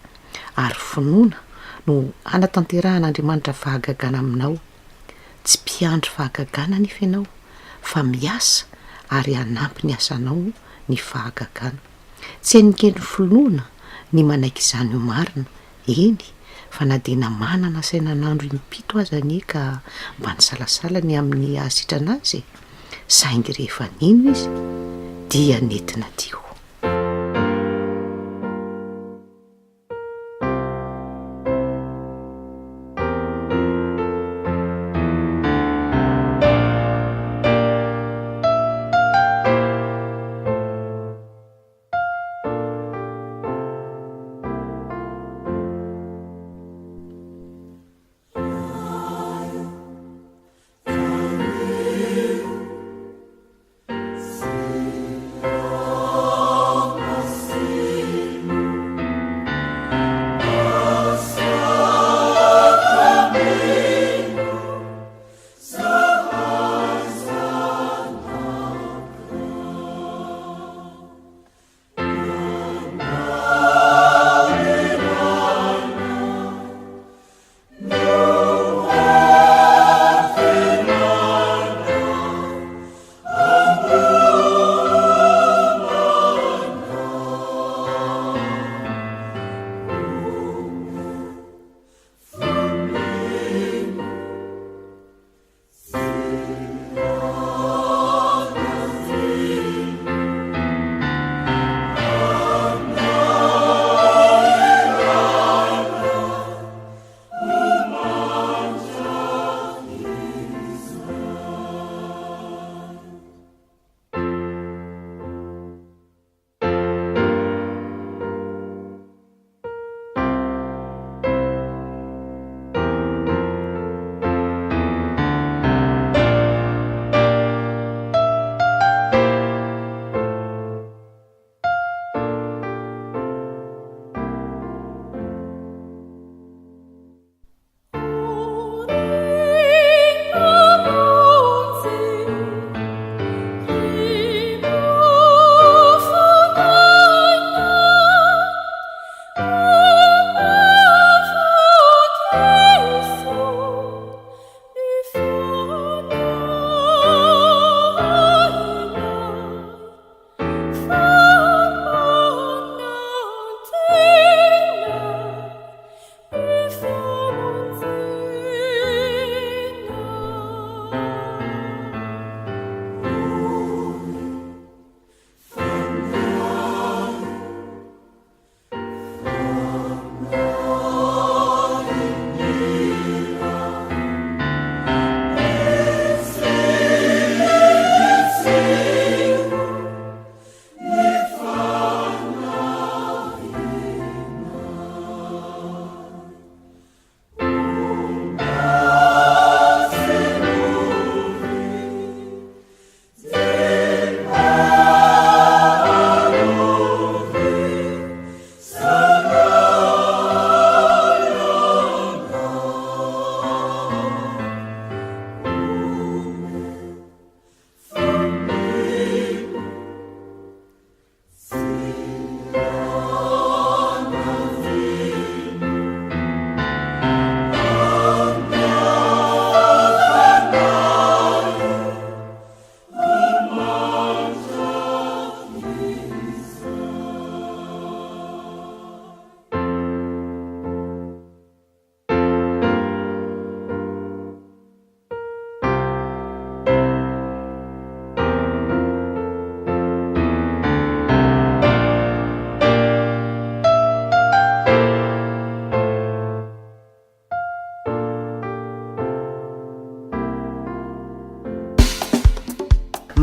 Ary finoana no hanatanterahan'Andriamanitra fahagagana aminao. Tsy mpiandry fahagagana anefa ianao fa miasa ary hanampy ny asanao ny fahagagana. Tsy hain'ny kely finoana ny manaiky izany ho marina, eny fa na dia namana nasaina nandro impito aza anie ka mba nisalasala ny amin'ny hahasitrana azy e! Saingy rehefa nino izy dia nety nadio.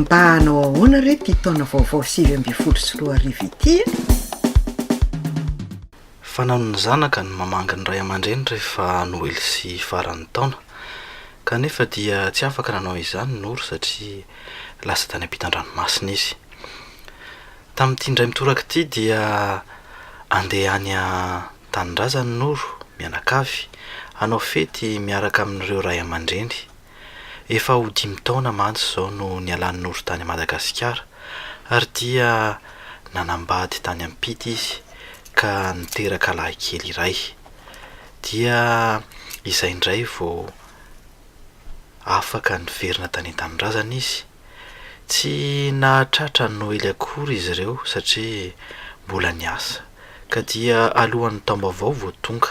Mba hanao ahoana re ity taona vaovao 2019 ity e? Fanaon'ny zanaka ny mamangy ny ray aman-dreny rehefa Noely sy faran'ny taona. Kanefa dia tsy afaka nanao izany Noro satria lasa tany ampitan-dranomasina izy. Tamin'ity indray mitoraka ity dia andeha any an-tanindrazany Noro mianakavy hanao fety miaraka amin'ireo ray aman-dreny. Efa ho dimy taona mantsy izao no nialan'i Noro tany Madagasikara ary dia nanambady tany ampita izy ka niteraka lahikely iray. Dia izay indray vao afaka niverina tany an-tanindrazana izy. Tsy nahatratra ny Noely akory izy ireo satria mbola niasa ka dia alohan'ny taom-baovao vao tonga.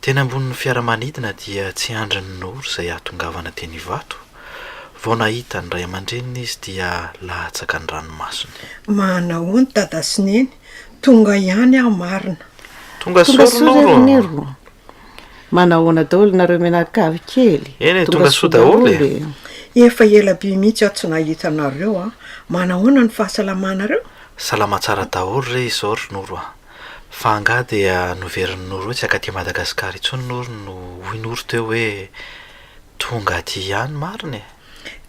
Teny ambonin'ny fiaramanidina dia tsy andrin'i Noro izay hahatongavana teny Ivato. Vao nahita ny ray aman-dreniny izy dia latsaka ny ranomasony. Manahoana Dada sy Neny, tonga ihany aho marina. Tonga soa ry Noro a! Noro. Manahoana daholo nareo mianakavy kely? Eny e, tonga soa daholo e! Efa ela be mihitsy aho tsy nahita anareo a! Manahoana ny fahasalamanareo? Salama tsara daholo re izao ry Noro a! Fa angaha dia noverin'i Noro hoe tsy hankaty Madagascar intsony Noro no hoy Noro teo hoe tonga aty ihany marina e?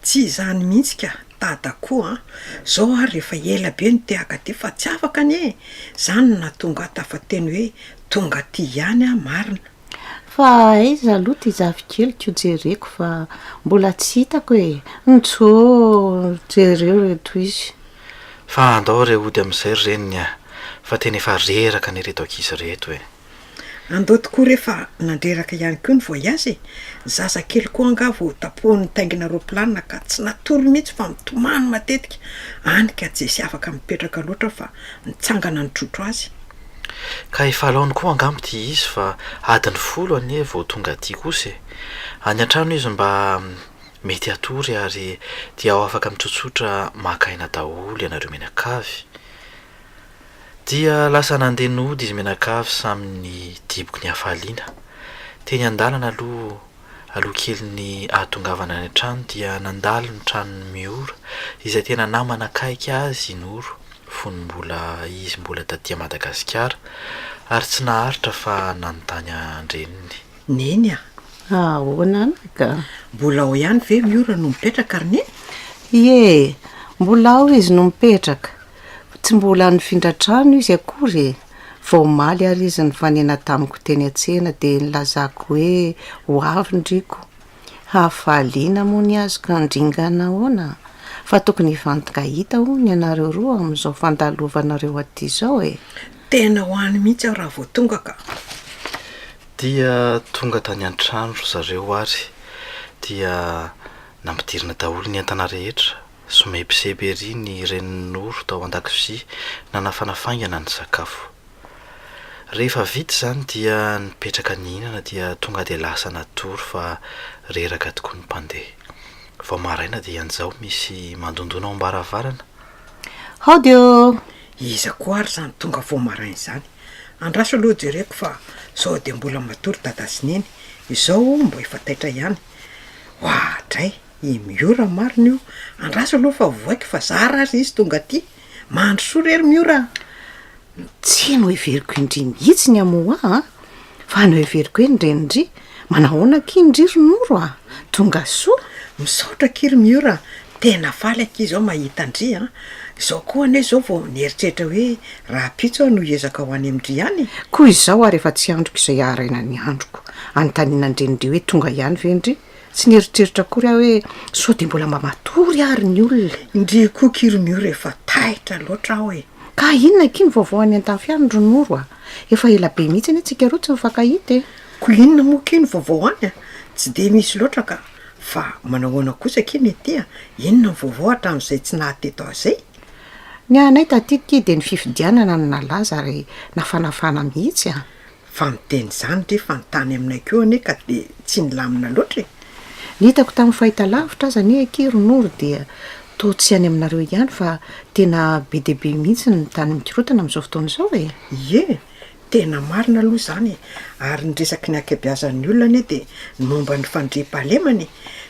Tsy izany mihitsy ka, Dada koa an! Zao ary efa ela be no te haka aty fa tsy afaka anie e! Zany no nahatonga ahy tafateny hoe tonga aty ihany aho marina. Fa aiza aloha ty zafikeliko jereko fa mbola tsy hitako e! Ntsôô jereo reto izy. Fa andao re hody amin'izay ry reniny a! Fa tena efa reraka anie ireto ankizy ireto e! Andao tokoa re fa nandreraka ihany koa ny voyage e! Ny zaza kely koa angaha vao tapohiny nitaingina roplanina ka tsy natory mihitsy fa mitomany matetika, any ka tsy afaka mipetraka loatra fa nitsangana nitrotro azy. Ka efa laony koa angamba ity izy fa adiny folo anie vao tonga aty kosa e! Any an-trano izy mba Mety hatory ary dia ho afaka mitsotsotra maka aina daholo ianareo mianakavy. Dia lasa nandeha nody izy mianakavy samy nidiboky ny hafaliana. Teny an-dalana aloha, aloha kelin'ny hahatongavana any an-trano dia nandalo ny tranon'i Miora izay tena namana akaiky azy i Noro fony mbola izy mbola taty Madagasikara ary tsy naharitra fa nanontany an-dreniny. Neny a! Ahoana anaka? Mbola ao ihany ve Miora no mipetraka ry Neny? Ie, mbola ao izy no mipetraka. Tsy mbola nifindra trano izy akory e! Vao omaly ary izy nifanena tamiko teny an-tsena dia nilazako hoe ho avy ndriko. Hafaliana moa ny azy ka ndringana ahoana? Fa tokony hifankahita hono ianareo roa amin'izao fandalovanareo aty izao e! Tena ho any mihitsy aho raha vao tonga ka! Dia tonga tany an-trano ry zareo ary dia nampidirina daholo ny entana rehetra. Somebiseby ery ny renin'i Noro tao an-dakozia nanafana faingana ny sakafo. Rehefa vita izany dia nipetraka nihinana dia tonga dia lasa natory fa reraka tokoa ny mpandeha. Vao maraina dia injao misy mandondona ao am-baravarana. Haody ô! Iza koa ary izany tonga vao maraina izany? Andraso aloha jereko fa sao dia mbola matory dada sy neny, izao mbo efa taitra ihany. Oadray, i Miora marina io, andraso aloha fa voaiko fa zara aza izy tonga aty. Mandrosoa re ry Miora a! Tsy noheveriko indry mihitsy ny hamoha ahy an! Fa noheveriko hoe ny renin-dry. Manahoana akia ndry ry Noro a! Tonga soa! Misaotra akia ry Miora a! Tena faly akia izao mahita an-dry a! Izao koa anie izao vao nieritreritra hoe rahampitso aho no hiezaka ho any amin-dry any e! Koa izao ary efa tsy andriko izay haharaina ny androko anontaniana an-drenin-dry hoe tonga ihany ve ndry? Tsy nieritreritra akory aho hoe sao dia mbola mba matory ary ny olona. Ndry koa akia ry Miora efa taitra loatra aho e! Ka inona akia ny vaovao any an-tafy any ry Noro a! Efa ela be mihitsy anie tsika roa tsy nifankahita e! Ko inona moa akia ny vaovao any a! Tsy dia misy loatra ka! Fa manahoana kosa akia ny aty a! Inona ny vaovao hatramin'izay tsy naha teto ahy izay? Ny anay taty akia dia ny fifidianana no nalaza ary nafanafana mihitsy a! Fa miteny izany ndry fa ny tany aminay koa anie ka dia tsy nilamina loatra e! Ny hitako tamin'ny fahitalavitra aza anie akia ry Noro dia toa tsy any aminareo ihany fa tena be dia be mihitsy ny tany mikorontana amin'izao fotoana izao e! Ie! Tena marina aloha izany e! Ary ny resaky ny ankabeazan'ny olona anie dia ny momba ny fandriampahalemana e!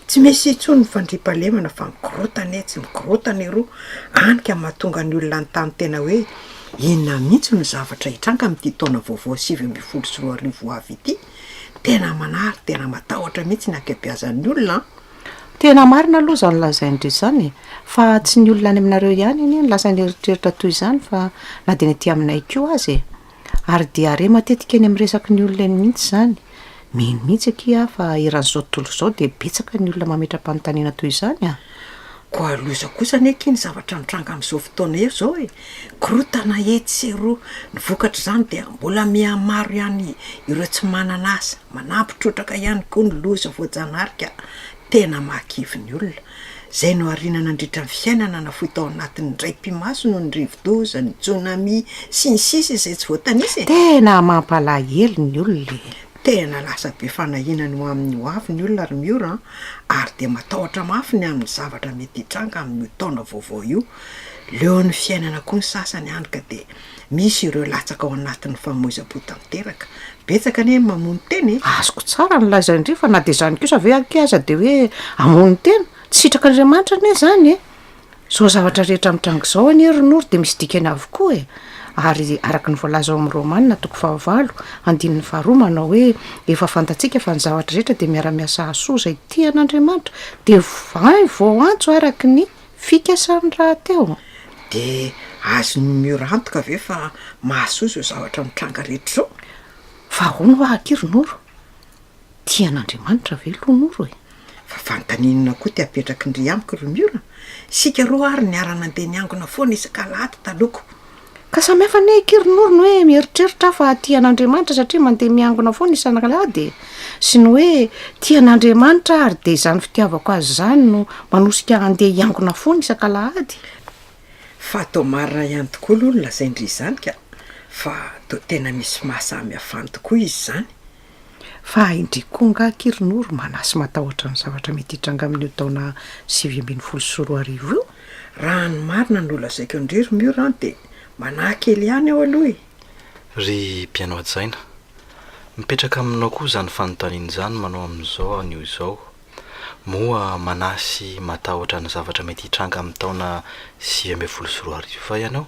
Tsy misy intsony ny fandriampahalemana fa mikorontana etsy, mikorontana eroa, hany ka mahatonga ny olona hanontany tena hoe inona mihitsy no zavatra hitranga amin'ity taona vaovao 2019 ho avy ity? Tena manahy ary tena matahotra mihitsy ny ankabeazan'ny olona an! Tena marina aloha izany lazain-dry izany e! Fa tsy ny olona any aminareo ihany anie no lasa nieritreritra toy izany fa na dia ny aty aminay koa aza e! Ary dia re matetika eny amin'ny resaky ny olona eny mihitsy izany. Mino mihitsy akia aho fa eran'izao tontolo izao dia betsaka ny olona mametra-panontaniana toy izany an! Koa loza kosa anie akia ny zavatra mitranga amin'izao fotoana izao e! Korontana etsy sy eroa, ny vokatr'izany dia mbola mihamaro ihany ireo tsy manana asa, manampy trotraka ihany koa ny loza voajanahary ka tena mahakivy ny olona. Izay noharina nandritra ny fiainana nafoy tao anatin'ny indray pimaso noho ny rivodoza, ny tsunami, sy ny sisa izay tsy voatanisa e! Tena mampalahelo ny olona e! Tena lasa be fanahiana ny ho amin'ny ho avy ny olona ry Miora an! Ary dia matahotra mafy ny amin'ny zavatra mety hitranga amin'io taona vaovao io. Leon'ny fiainana koa ny sasany hany ka dia misy ireo latsaka ao anatin'ny famoizam-po tanteraka. Betsaka anie ny mamono tena e! Azoko tsara ny lazain-dry fa na dia izany kosa ve akia aza dia hoe hamono tena? Tsy sitrak'Andriamanitra anie izany e! Izao zavatra rehetra mitranga izao anie ry Noro dia misy dikany avokoa e! Ary araka ny voalaza ao amin'ny Romana toko fahavalo andininy faharoa manao hoe efa fantatsika fa ny zavatra rehetra dia miara-miasa hahasoa izay tia an'Andriamanitra dia vay voaantso araka ny Fikasany rahateo. Dia azon'i Miora antoka ve fa mahasoa izao zavatra mitranga rehetra izao? Fa ahoana hoa akia ry Noro? Tia an'Andriamanitra ve aloha Noro e? Fa fanontaniana inona koa ty apetraky ndry amiko ry Miora? Isika roa ary niara-nandeha niangona foana isak'alahady taloha ko. Ka samy hafa anie akia ry Noro ny hoe mieritreritra aho fa tia an'Andriamanitra satria mandeha miangona foana isan'alahady e! Sy ny hoe tia an'Andriamanitra aho ary dia izany fitiavako azy izany no manosika ahy handeha hiangona foana isak'alahady. Fa toa marina ihany tokoa aloha ny lazain-dry izany ka! Fa toa tena misy maha samy hafany tokoa izy izany. Fa indry koa angaha akia ry Noro manahy sy matahotra ny zavatra mety hitranga amin'io taona 2019 io? Raha ny marina no lazaiko an-dry ry Miora an dia manahy kely ihany aho aloha e! Ry mpihaino hajaina, mipetraka aminao koa izany fanontaniana izany manao amin'izao anio izao, moa manahy sy matahotra ny zavatra mety hitranga amin'ny taona 2019 va ianao?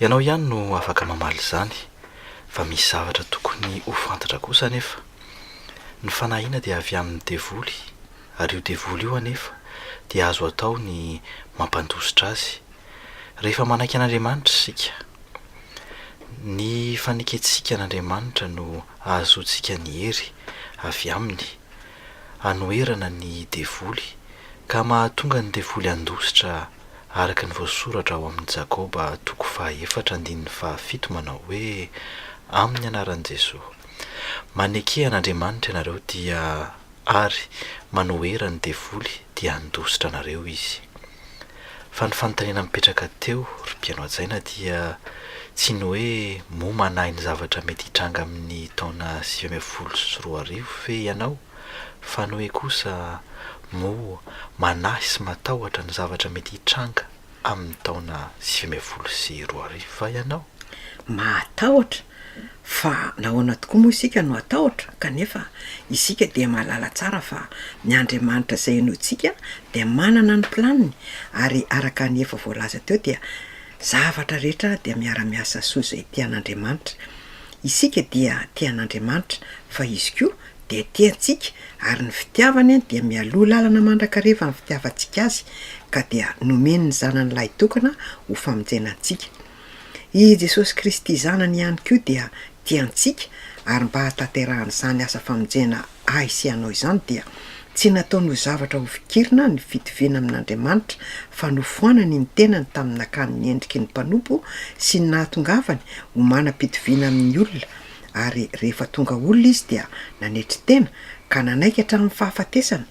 Ianao ihany no afaka mamaly izany, fa misy zavatra tokony ho fantatra kosa anefa. Ny fanahiana dia avy amin'ny devoly, ary io devoly io anefa dia azo atao ny mampandositra azy, rehefa manaiky an'Andriamanitra isika. Ny fanekentsika an'Andriamanitra no ahazoantsika ny hery avy aminy hanoherana ny devoly, ka mahatonga ny devoly handositra araka ny voasoratra ao amin'ny Jakoba toko fahaefatra andininy fahafito manao hoe, Amin'ny anaran'i Jesoa. Maneke an'Andriamanitra ianareo dia ary manohera ny devoly dia handositra anareo izy. Fa ny fanontaniana mipetraka teo ry mpihaino hajaina dia tsy ny hoe moa manahy ny zavatra mety hitranga amin'ny taona 2019 ve ianao? Fa ny hoe kosa moa manahy sy matahotra ny zavatra mety hitranga amin'ny taona 2019 va ianao? Mahatahotra? Fa nahoana tokoa moa isika no hatahotra kanefa isika dia mahalala tsara fa ny Andriamanitra izay inoantsika dia manana ny planiny ary araka ny efa voalaza teo dia zavatra rehetra dia miara-miasa soa izay tia an'Andriamanitra. Isika dia tia an'Andriamanitra fa Izy koa dia tia antsika ary ny fitiavany dia mialoha lalana mandrakariva ny fitiavantsika Azy ka dia nomeny ny Zanany lahitokana ho famonjena antsika. I Jesosy Kristy Zanany ihany koa dia tia antsika ary mba hahatanterahan'izany asa famonjena ahy sy ianao izany dia tsy nataony ho zavatra ho fikirina ny fitoviana amin'Andriamanitra fa nofoanany ny tenany tamin'ny nakany ny endriky ny mpanompo sy ny nahatongavany ho manam-pitoviana amin'ny olona ary rehefa tonga olona izy dia nanetry tena ka nanaiky hatramin'ny fahafatesana,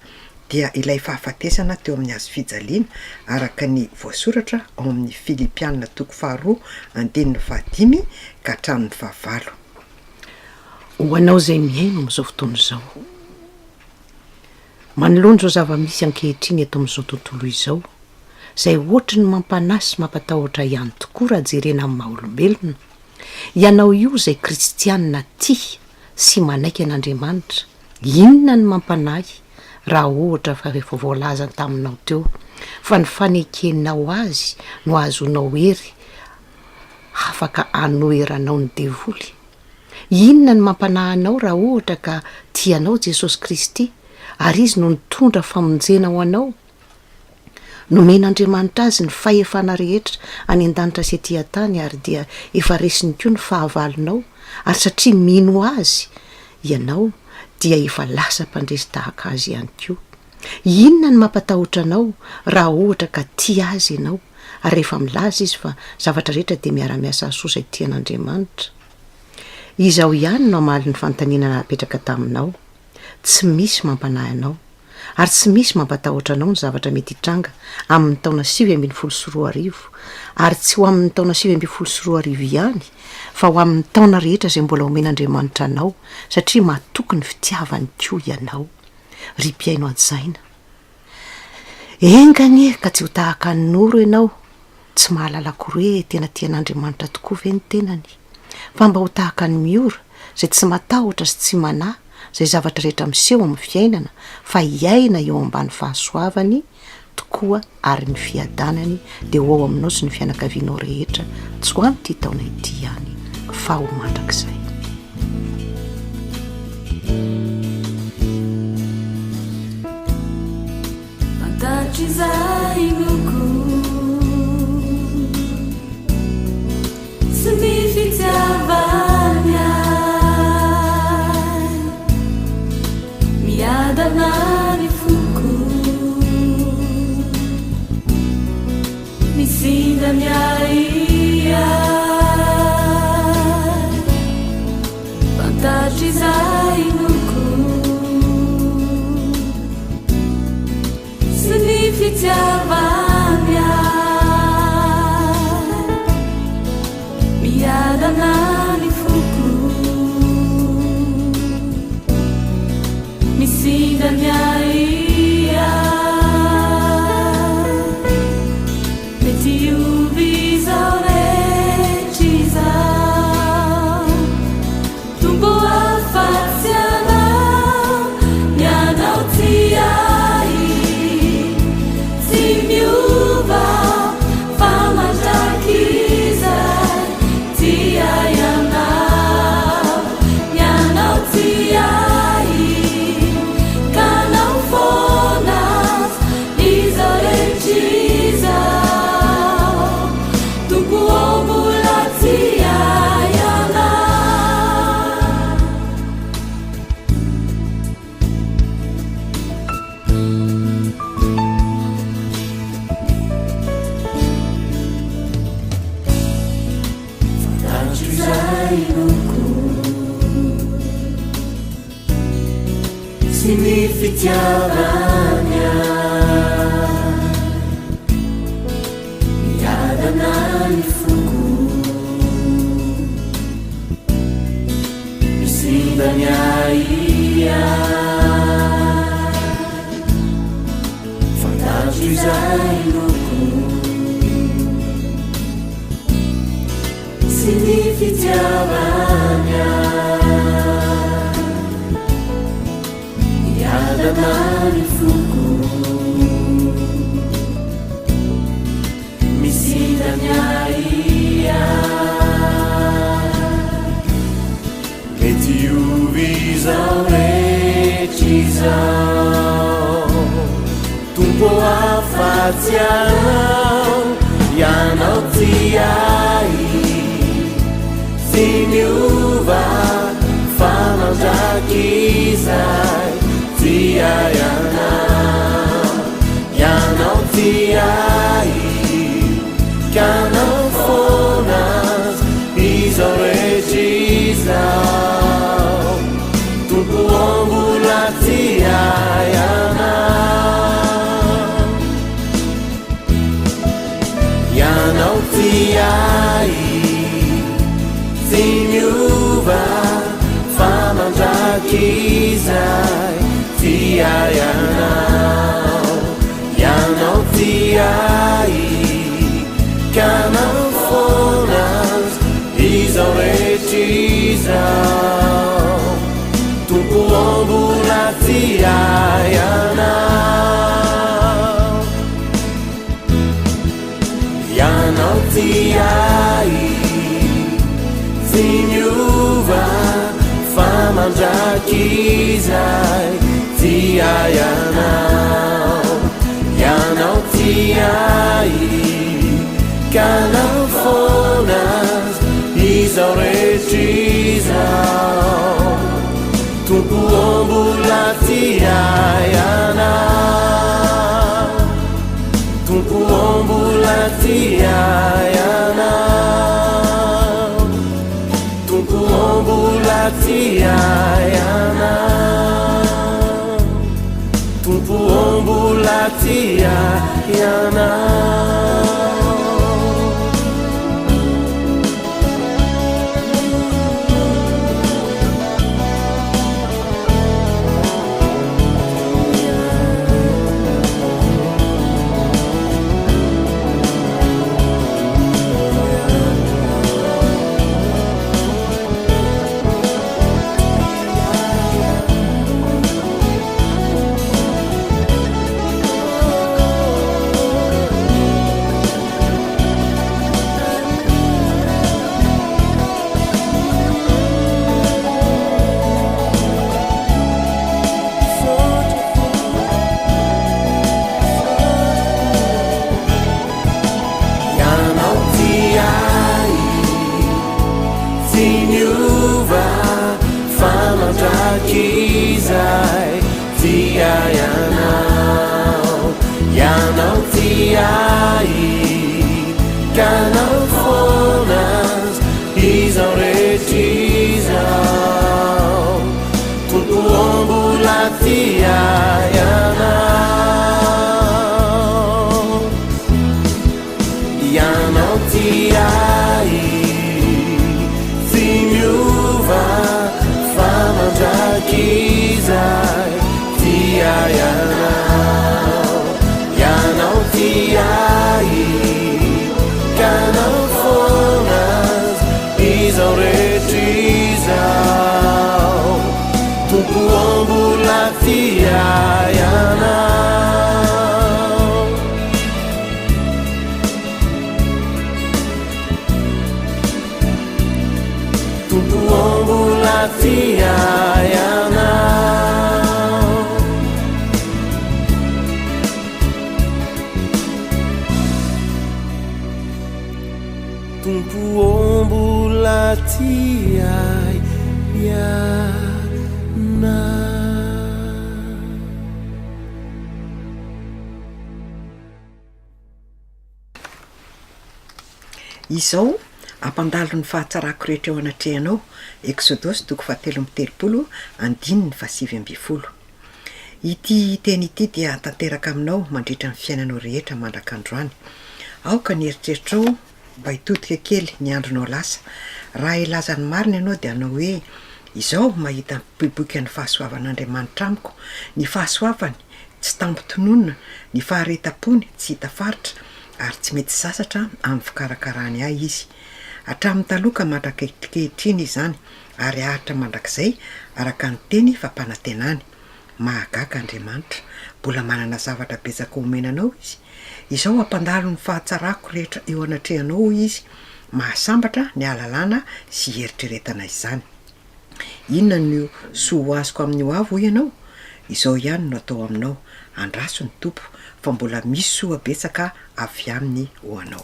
dia ilay fahafatesana teo amin'ny hazofijaliana, araka ny voasoratra ao amin'ny Filipiana toko faharoa andininy fahadimy ka hatramin'ny fahavalo. Ho anao izay mihaino amin'izao fotoana izao, manoloana izao zava-misy ankehitriny eto amin'izao tontolo izao, izay ohatry ny mampanahy sy mampatahotra ihany tokoa raha jerena amin'ny maha-olombelona, Ianao io izay kristianina tia sy manaiky an'Andriamanitra, inona no mampanahy raha ohatra fa efa voalaza taminao teo fa ny fanekenao Azy no ahazoanao hery afaka hanoheranao ny devoly? Inona no mampanahy anao raha ohatra ka tia anao Jesosy Kristy ary Izy no nitondra famonjena ho anao? Nomen'Andriamanitra azy ny fahefana rehetra any an-danitra sy ety an-tany ary dia efa resiny koa ny fahavalonao ary satria mino Azy ianao dia efa lasa mpandresy tahaka Azy ihany koa. Inona no mampatahotra anao raha ohatra ka tia Azy ianao ary rehefa milaza Izy fa zavatra rehetra dia miara-miasa hahasoa izay tia an'Andriamanitra? Izaho ihany no hamaly ny fanontaniana napetraka taminao. Tsy misy mampanahy anao, ary tsy misy mampatahotra anao ny zavatra mety hitranga amin' ny taona 2019, ary tsy ho amin' ny taona 2019 ihany, fa ho amin' ny taona rehetra izay mbola omen' Andriamanitra anao, satria matoky ny fitiavany koa ianao. Ry mpihaino hajaina, enga anie ka tsy ho tahaka an'i Noro ianao, tsy mahalala akory hoe tena tia an'Andriamanitra tokoa ve ny tenany, fa mba ho tahaka an'i Miora, izay tsy matahotra sy tsy manahy izay zavatra rehetra miseho amin'ny fiainana, fa hiaina eo ambany fahasoavany tokoa ary ny fiadanany dia ho ao aminao sy ny fianakavianao rehetra, tsy ho amin'ity taona ity ihany, fa ho mandrakizay. Fantatr'izay noko sy ny fitiavany ahy Miadana ny foko Misinda ny ahiahy Fantatr'izay noko Sy ny fitiavany ahy Miadana ny foko Misinda ny ahiahy Mety hiova izao rehetra izao Tompo afa-tsy Anao, ny Anao tia ahy, tsy miova fa mandrakizay, tia Ianao, ny Anao tia ahy, ka Anao foana izao rehetra izao. Tompo ô mbola tia Ianao. Fantatro izay noko sy ny fitiavany ahy. Miadana ny foko Misinda ny ahiahy Fantatro izay loko Sy ny fitiavany ahy Miadana ny foko Misinda ny ahiahy Mety hiova izao rehetra izao Tompo ô afa-tsy Anao Ianao tia ahy Tsy miova fa mandrakizay Tia Ianao, Ianao tia ahy Ka anao foana izao rehetra izao Tompo ô mbola tia Ianao Ianao tia ahy tsy miova fa mandrakizay tia Ianao Ianao tia ahy ka anao foana izao rehetra izao Tompo ô mbola tia Ianao. Ianao tia ahy tsy miova fa mandrakizay tia Ianao Ianao tia ahy ka nahafoana izao rehetra izao Tompo ô mbola tia Ianao Tompo ô mbola tia Ianao Tompo ô mbola tia Ianao Tompo ô mbola tia Ianao. Ianao tia ahy tsy miova fa mandrakizay tia Ianao Ianao tia ahy ka nahafoana izao rehetra izao Tompo ô mbola tia Ianao Ianao tia ahy tsy miova fa mandrakizay tia Ianao Ianao tia ahy ka nahafoana izao rehetra izao Tompo ô mbola tia Ianao Tompo ô mbola tia Ianao Tompo ô mbola tia Ianao. Izao hampandalo ny fahatsarako rehetra eo anatrehanao, Eksodosy toko fahatelo amby telopolo andininy fahasivy ambin'ny folo. Ity teny ity dia tanteraka aminao mandritra ny fiainanao rehetra mandrak'androany. Aoka ny eritreritrao mba hitodika kely ny andronao lasa. Raha hilaza ny marina ianao dia hanao hoe, Izao mahita mipoipoika ny fahasoavan'Andriamanitra amiko, ny fahasoavany tsy tambo-tononina, ny faharetam-pony tsy hita faritra, ary tsy mety sasatra amin'ny fikarakarany ahy Izy. Hatramin'ny taloha ka mandrak'ankehitriny izany, ary haharitra mandrakizay araka ny teny fampanantenany. Mahagaga Andriamanitra, mbola manana zavatra betsaka homena anao Izy. Izao hampandalo ny fahatsarako rehetra eo anatrehanao hoy Izy, mahasambatra ny hahalalana sy hieritreretana izany. Inona no soa ho azoko amin'ny ho avy hoy ianao? Izao ihany no atao aminao, andraso ny Tompo fa mbola misy soa betsaka avy aminy ho anao.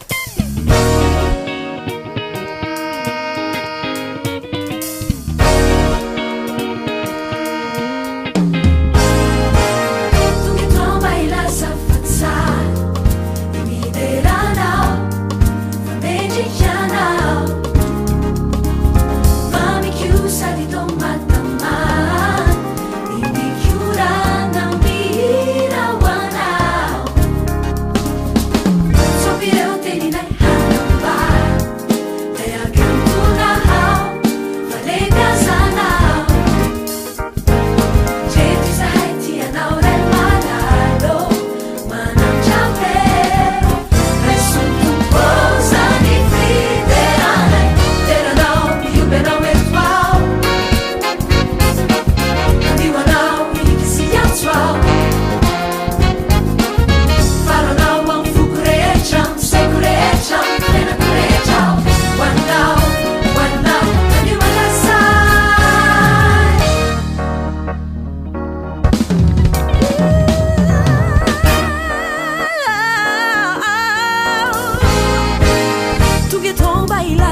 Tonga eto mba hilaza fa tsara ny midera anao fa mendrika anao. Mamiko sady toa matamana ny mikorana mihira ho anao. Tsompy ireo teninay ha.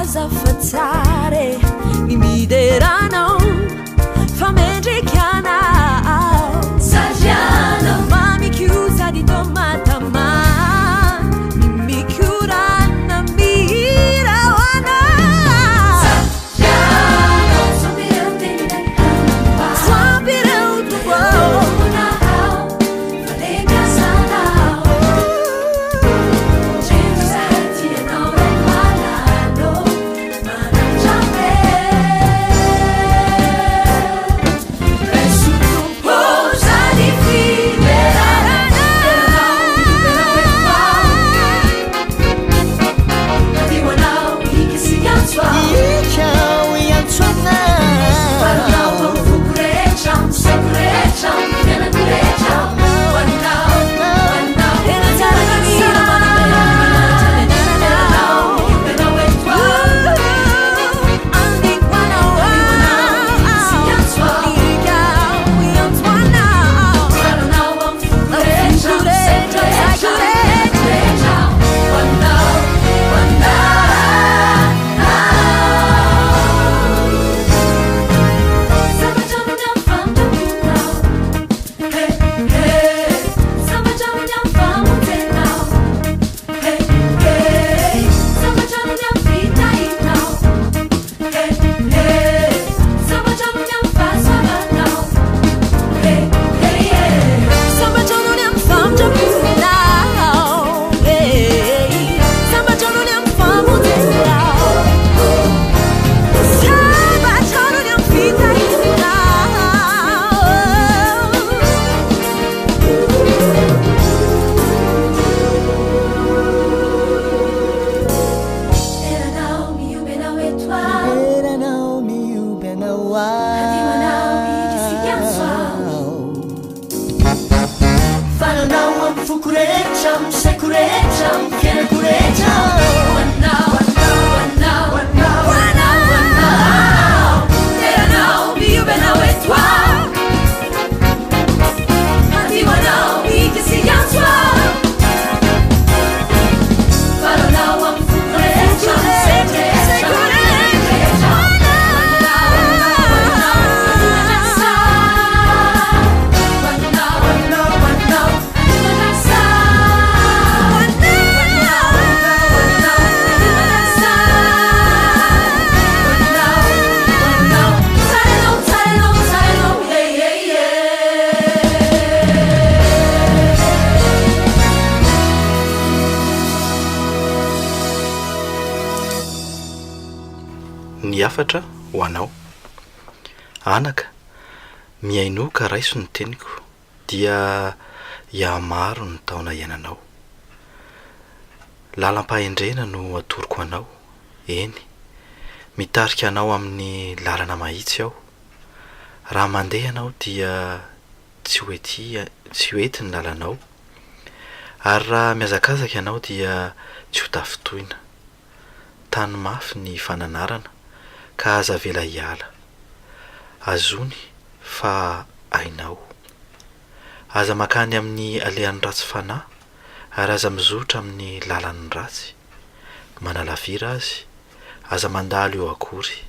milaza fa tsara e ny midera anao fa mendrika anao. Sarianao. Mamiko sady tô matamana ny mikorana mihira ho anao. Sarianao. Tsy ampy ireo Tompo ô. Ny hafatra ho anao. Anaka, mihainoa ka raiso ny teniko, dia hihamaro ny taona iainanao. Lalam-pahendrena no atoroko anao, eny, mitarika anao amin'ny lalana mahitsy aho. Raha mandeha ianao dia tsy ho ety tsy ho ety ny lalanao, ary raha mihazakazaka ianao dia tsy ho tafintohina. Tano mafy ny fananarana ka aza avela hiala. Azony fa hainao. Aza mankany amin'ny alehan'ny ratsy fanahy ary aza mizotra amin'ny lalan'ny ratsy. Manalavira azy, aza mandalo eo akory.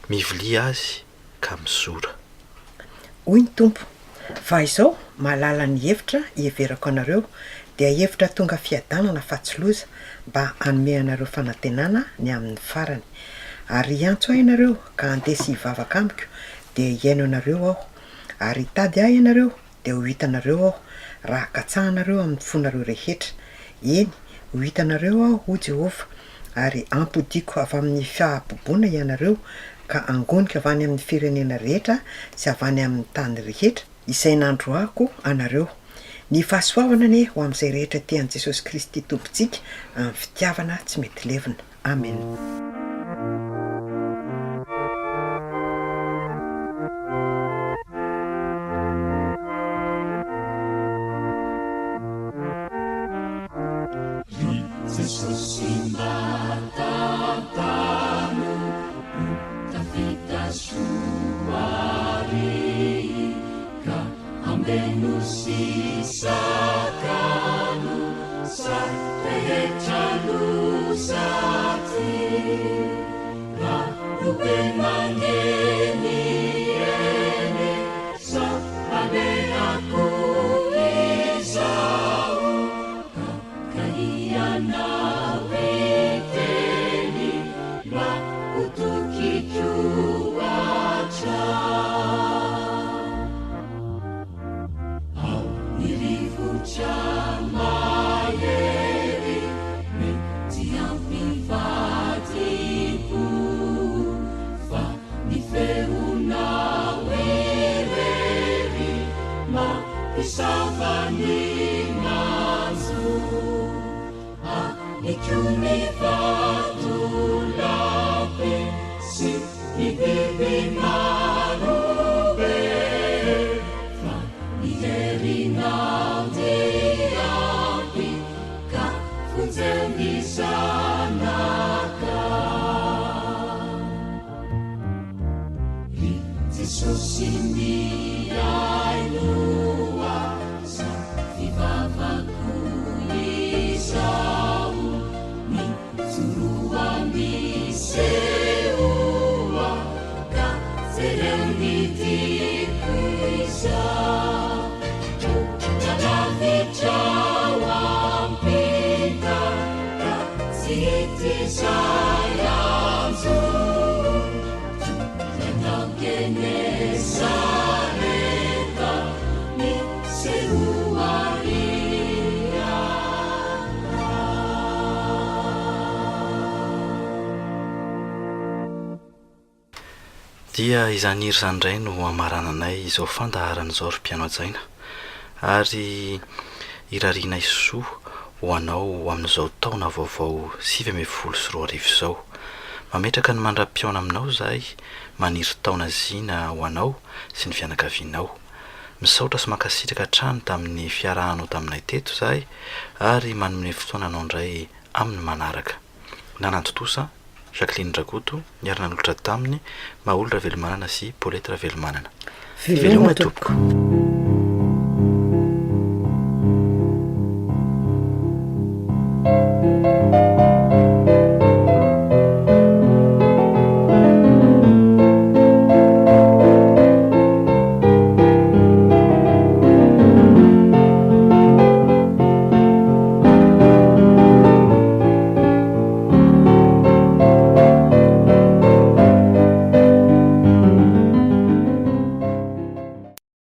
Mivilia azy ka mizora. Hoy ny Tompo, Fa izao, mahalala ny hevitra iheverako anareo, dia hevitra tonga fiadanana fa tsy loza, mba hanome anareo fanantenana ny amin'ny farany. Ary hiantso Ahy ianareo, ka handeha sy hivavaka amiko, dia hihaino anareo Aho. Ary hitady Ahy ianareo, dia ho hitanareo Aho, raha katsahanareo amin'ny fonareo rehetra. Eny, ho hitanareo Aho, hoy Jehovah, ary hampodiako avy amin'ny fahaboboana ianareo, ka hangoniko avy any amin'ny firenena rehetra sy avy any amin'ny tany rehetra, izay nandroahako anareo. Ny fahasoavana anie ho amin'izay rehetra tia an'i Jesosy Kristy Tompontsika amin'ny fitiavana tsy mety levona. Amena. Ry Jesosy mba tantano ho tafita soa ary ka ambeno sy sakano sa rehetra loza aty. Dia mangeniheny sa alehako izao Ka ka hianao hiteny mba ho tokiko hatrany Ao ny rivotra mahery mety hampivadi-po Fa ny feonao irery mampisava ny manjo Amiko ny vatolampy sy ny biby marobe Fa ny herinao dia ampy ka vonjeo ny zanakao. Ry Jesosy mihainoa za fivavako izao Mijoroa misehoa ka jereo ny tiako izao Lavitra ao ampita ka tsy hita izay hanjo Genesareta misehoa Dia izany hira izany indray no hamarananay izao fandaharana izao ry mpihaino hajaina. Ary irarianay soa ho anao amin'izao taona vaovao 2019 izao. Mametraka ny mandra-pihaona aminao izahay, maniry taona zina ho anao sy ny fianakavianao. Misaotra sy mankasitraka hatrany tamin'ny fiarahanao taminay teto izahay ary manome fotoana anao indray amin'ny manaraka. Nanantontosa, Jacqueline Rakoto, niara-nanolotra taminy, Maholy Ravelomanana sy Paulette Ravelomanana. Veloma tompoko.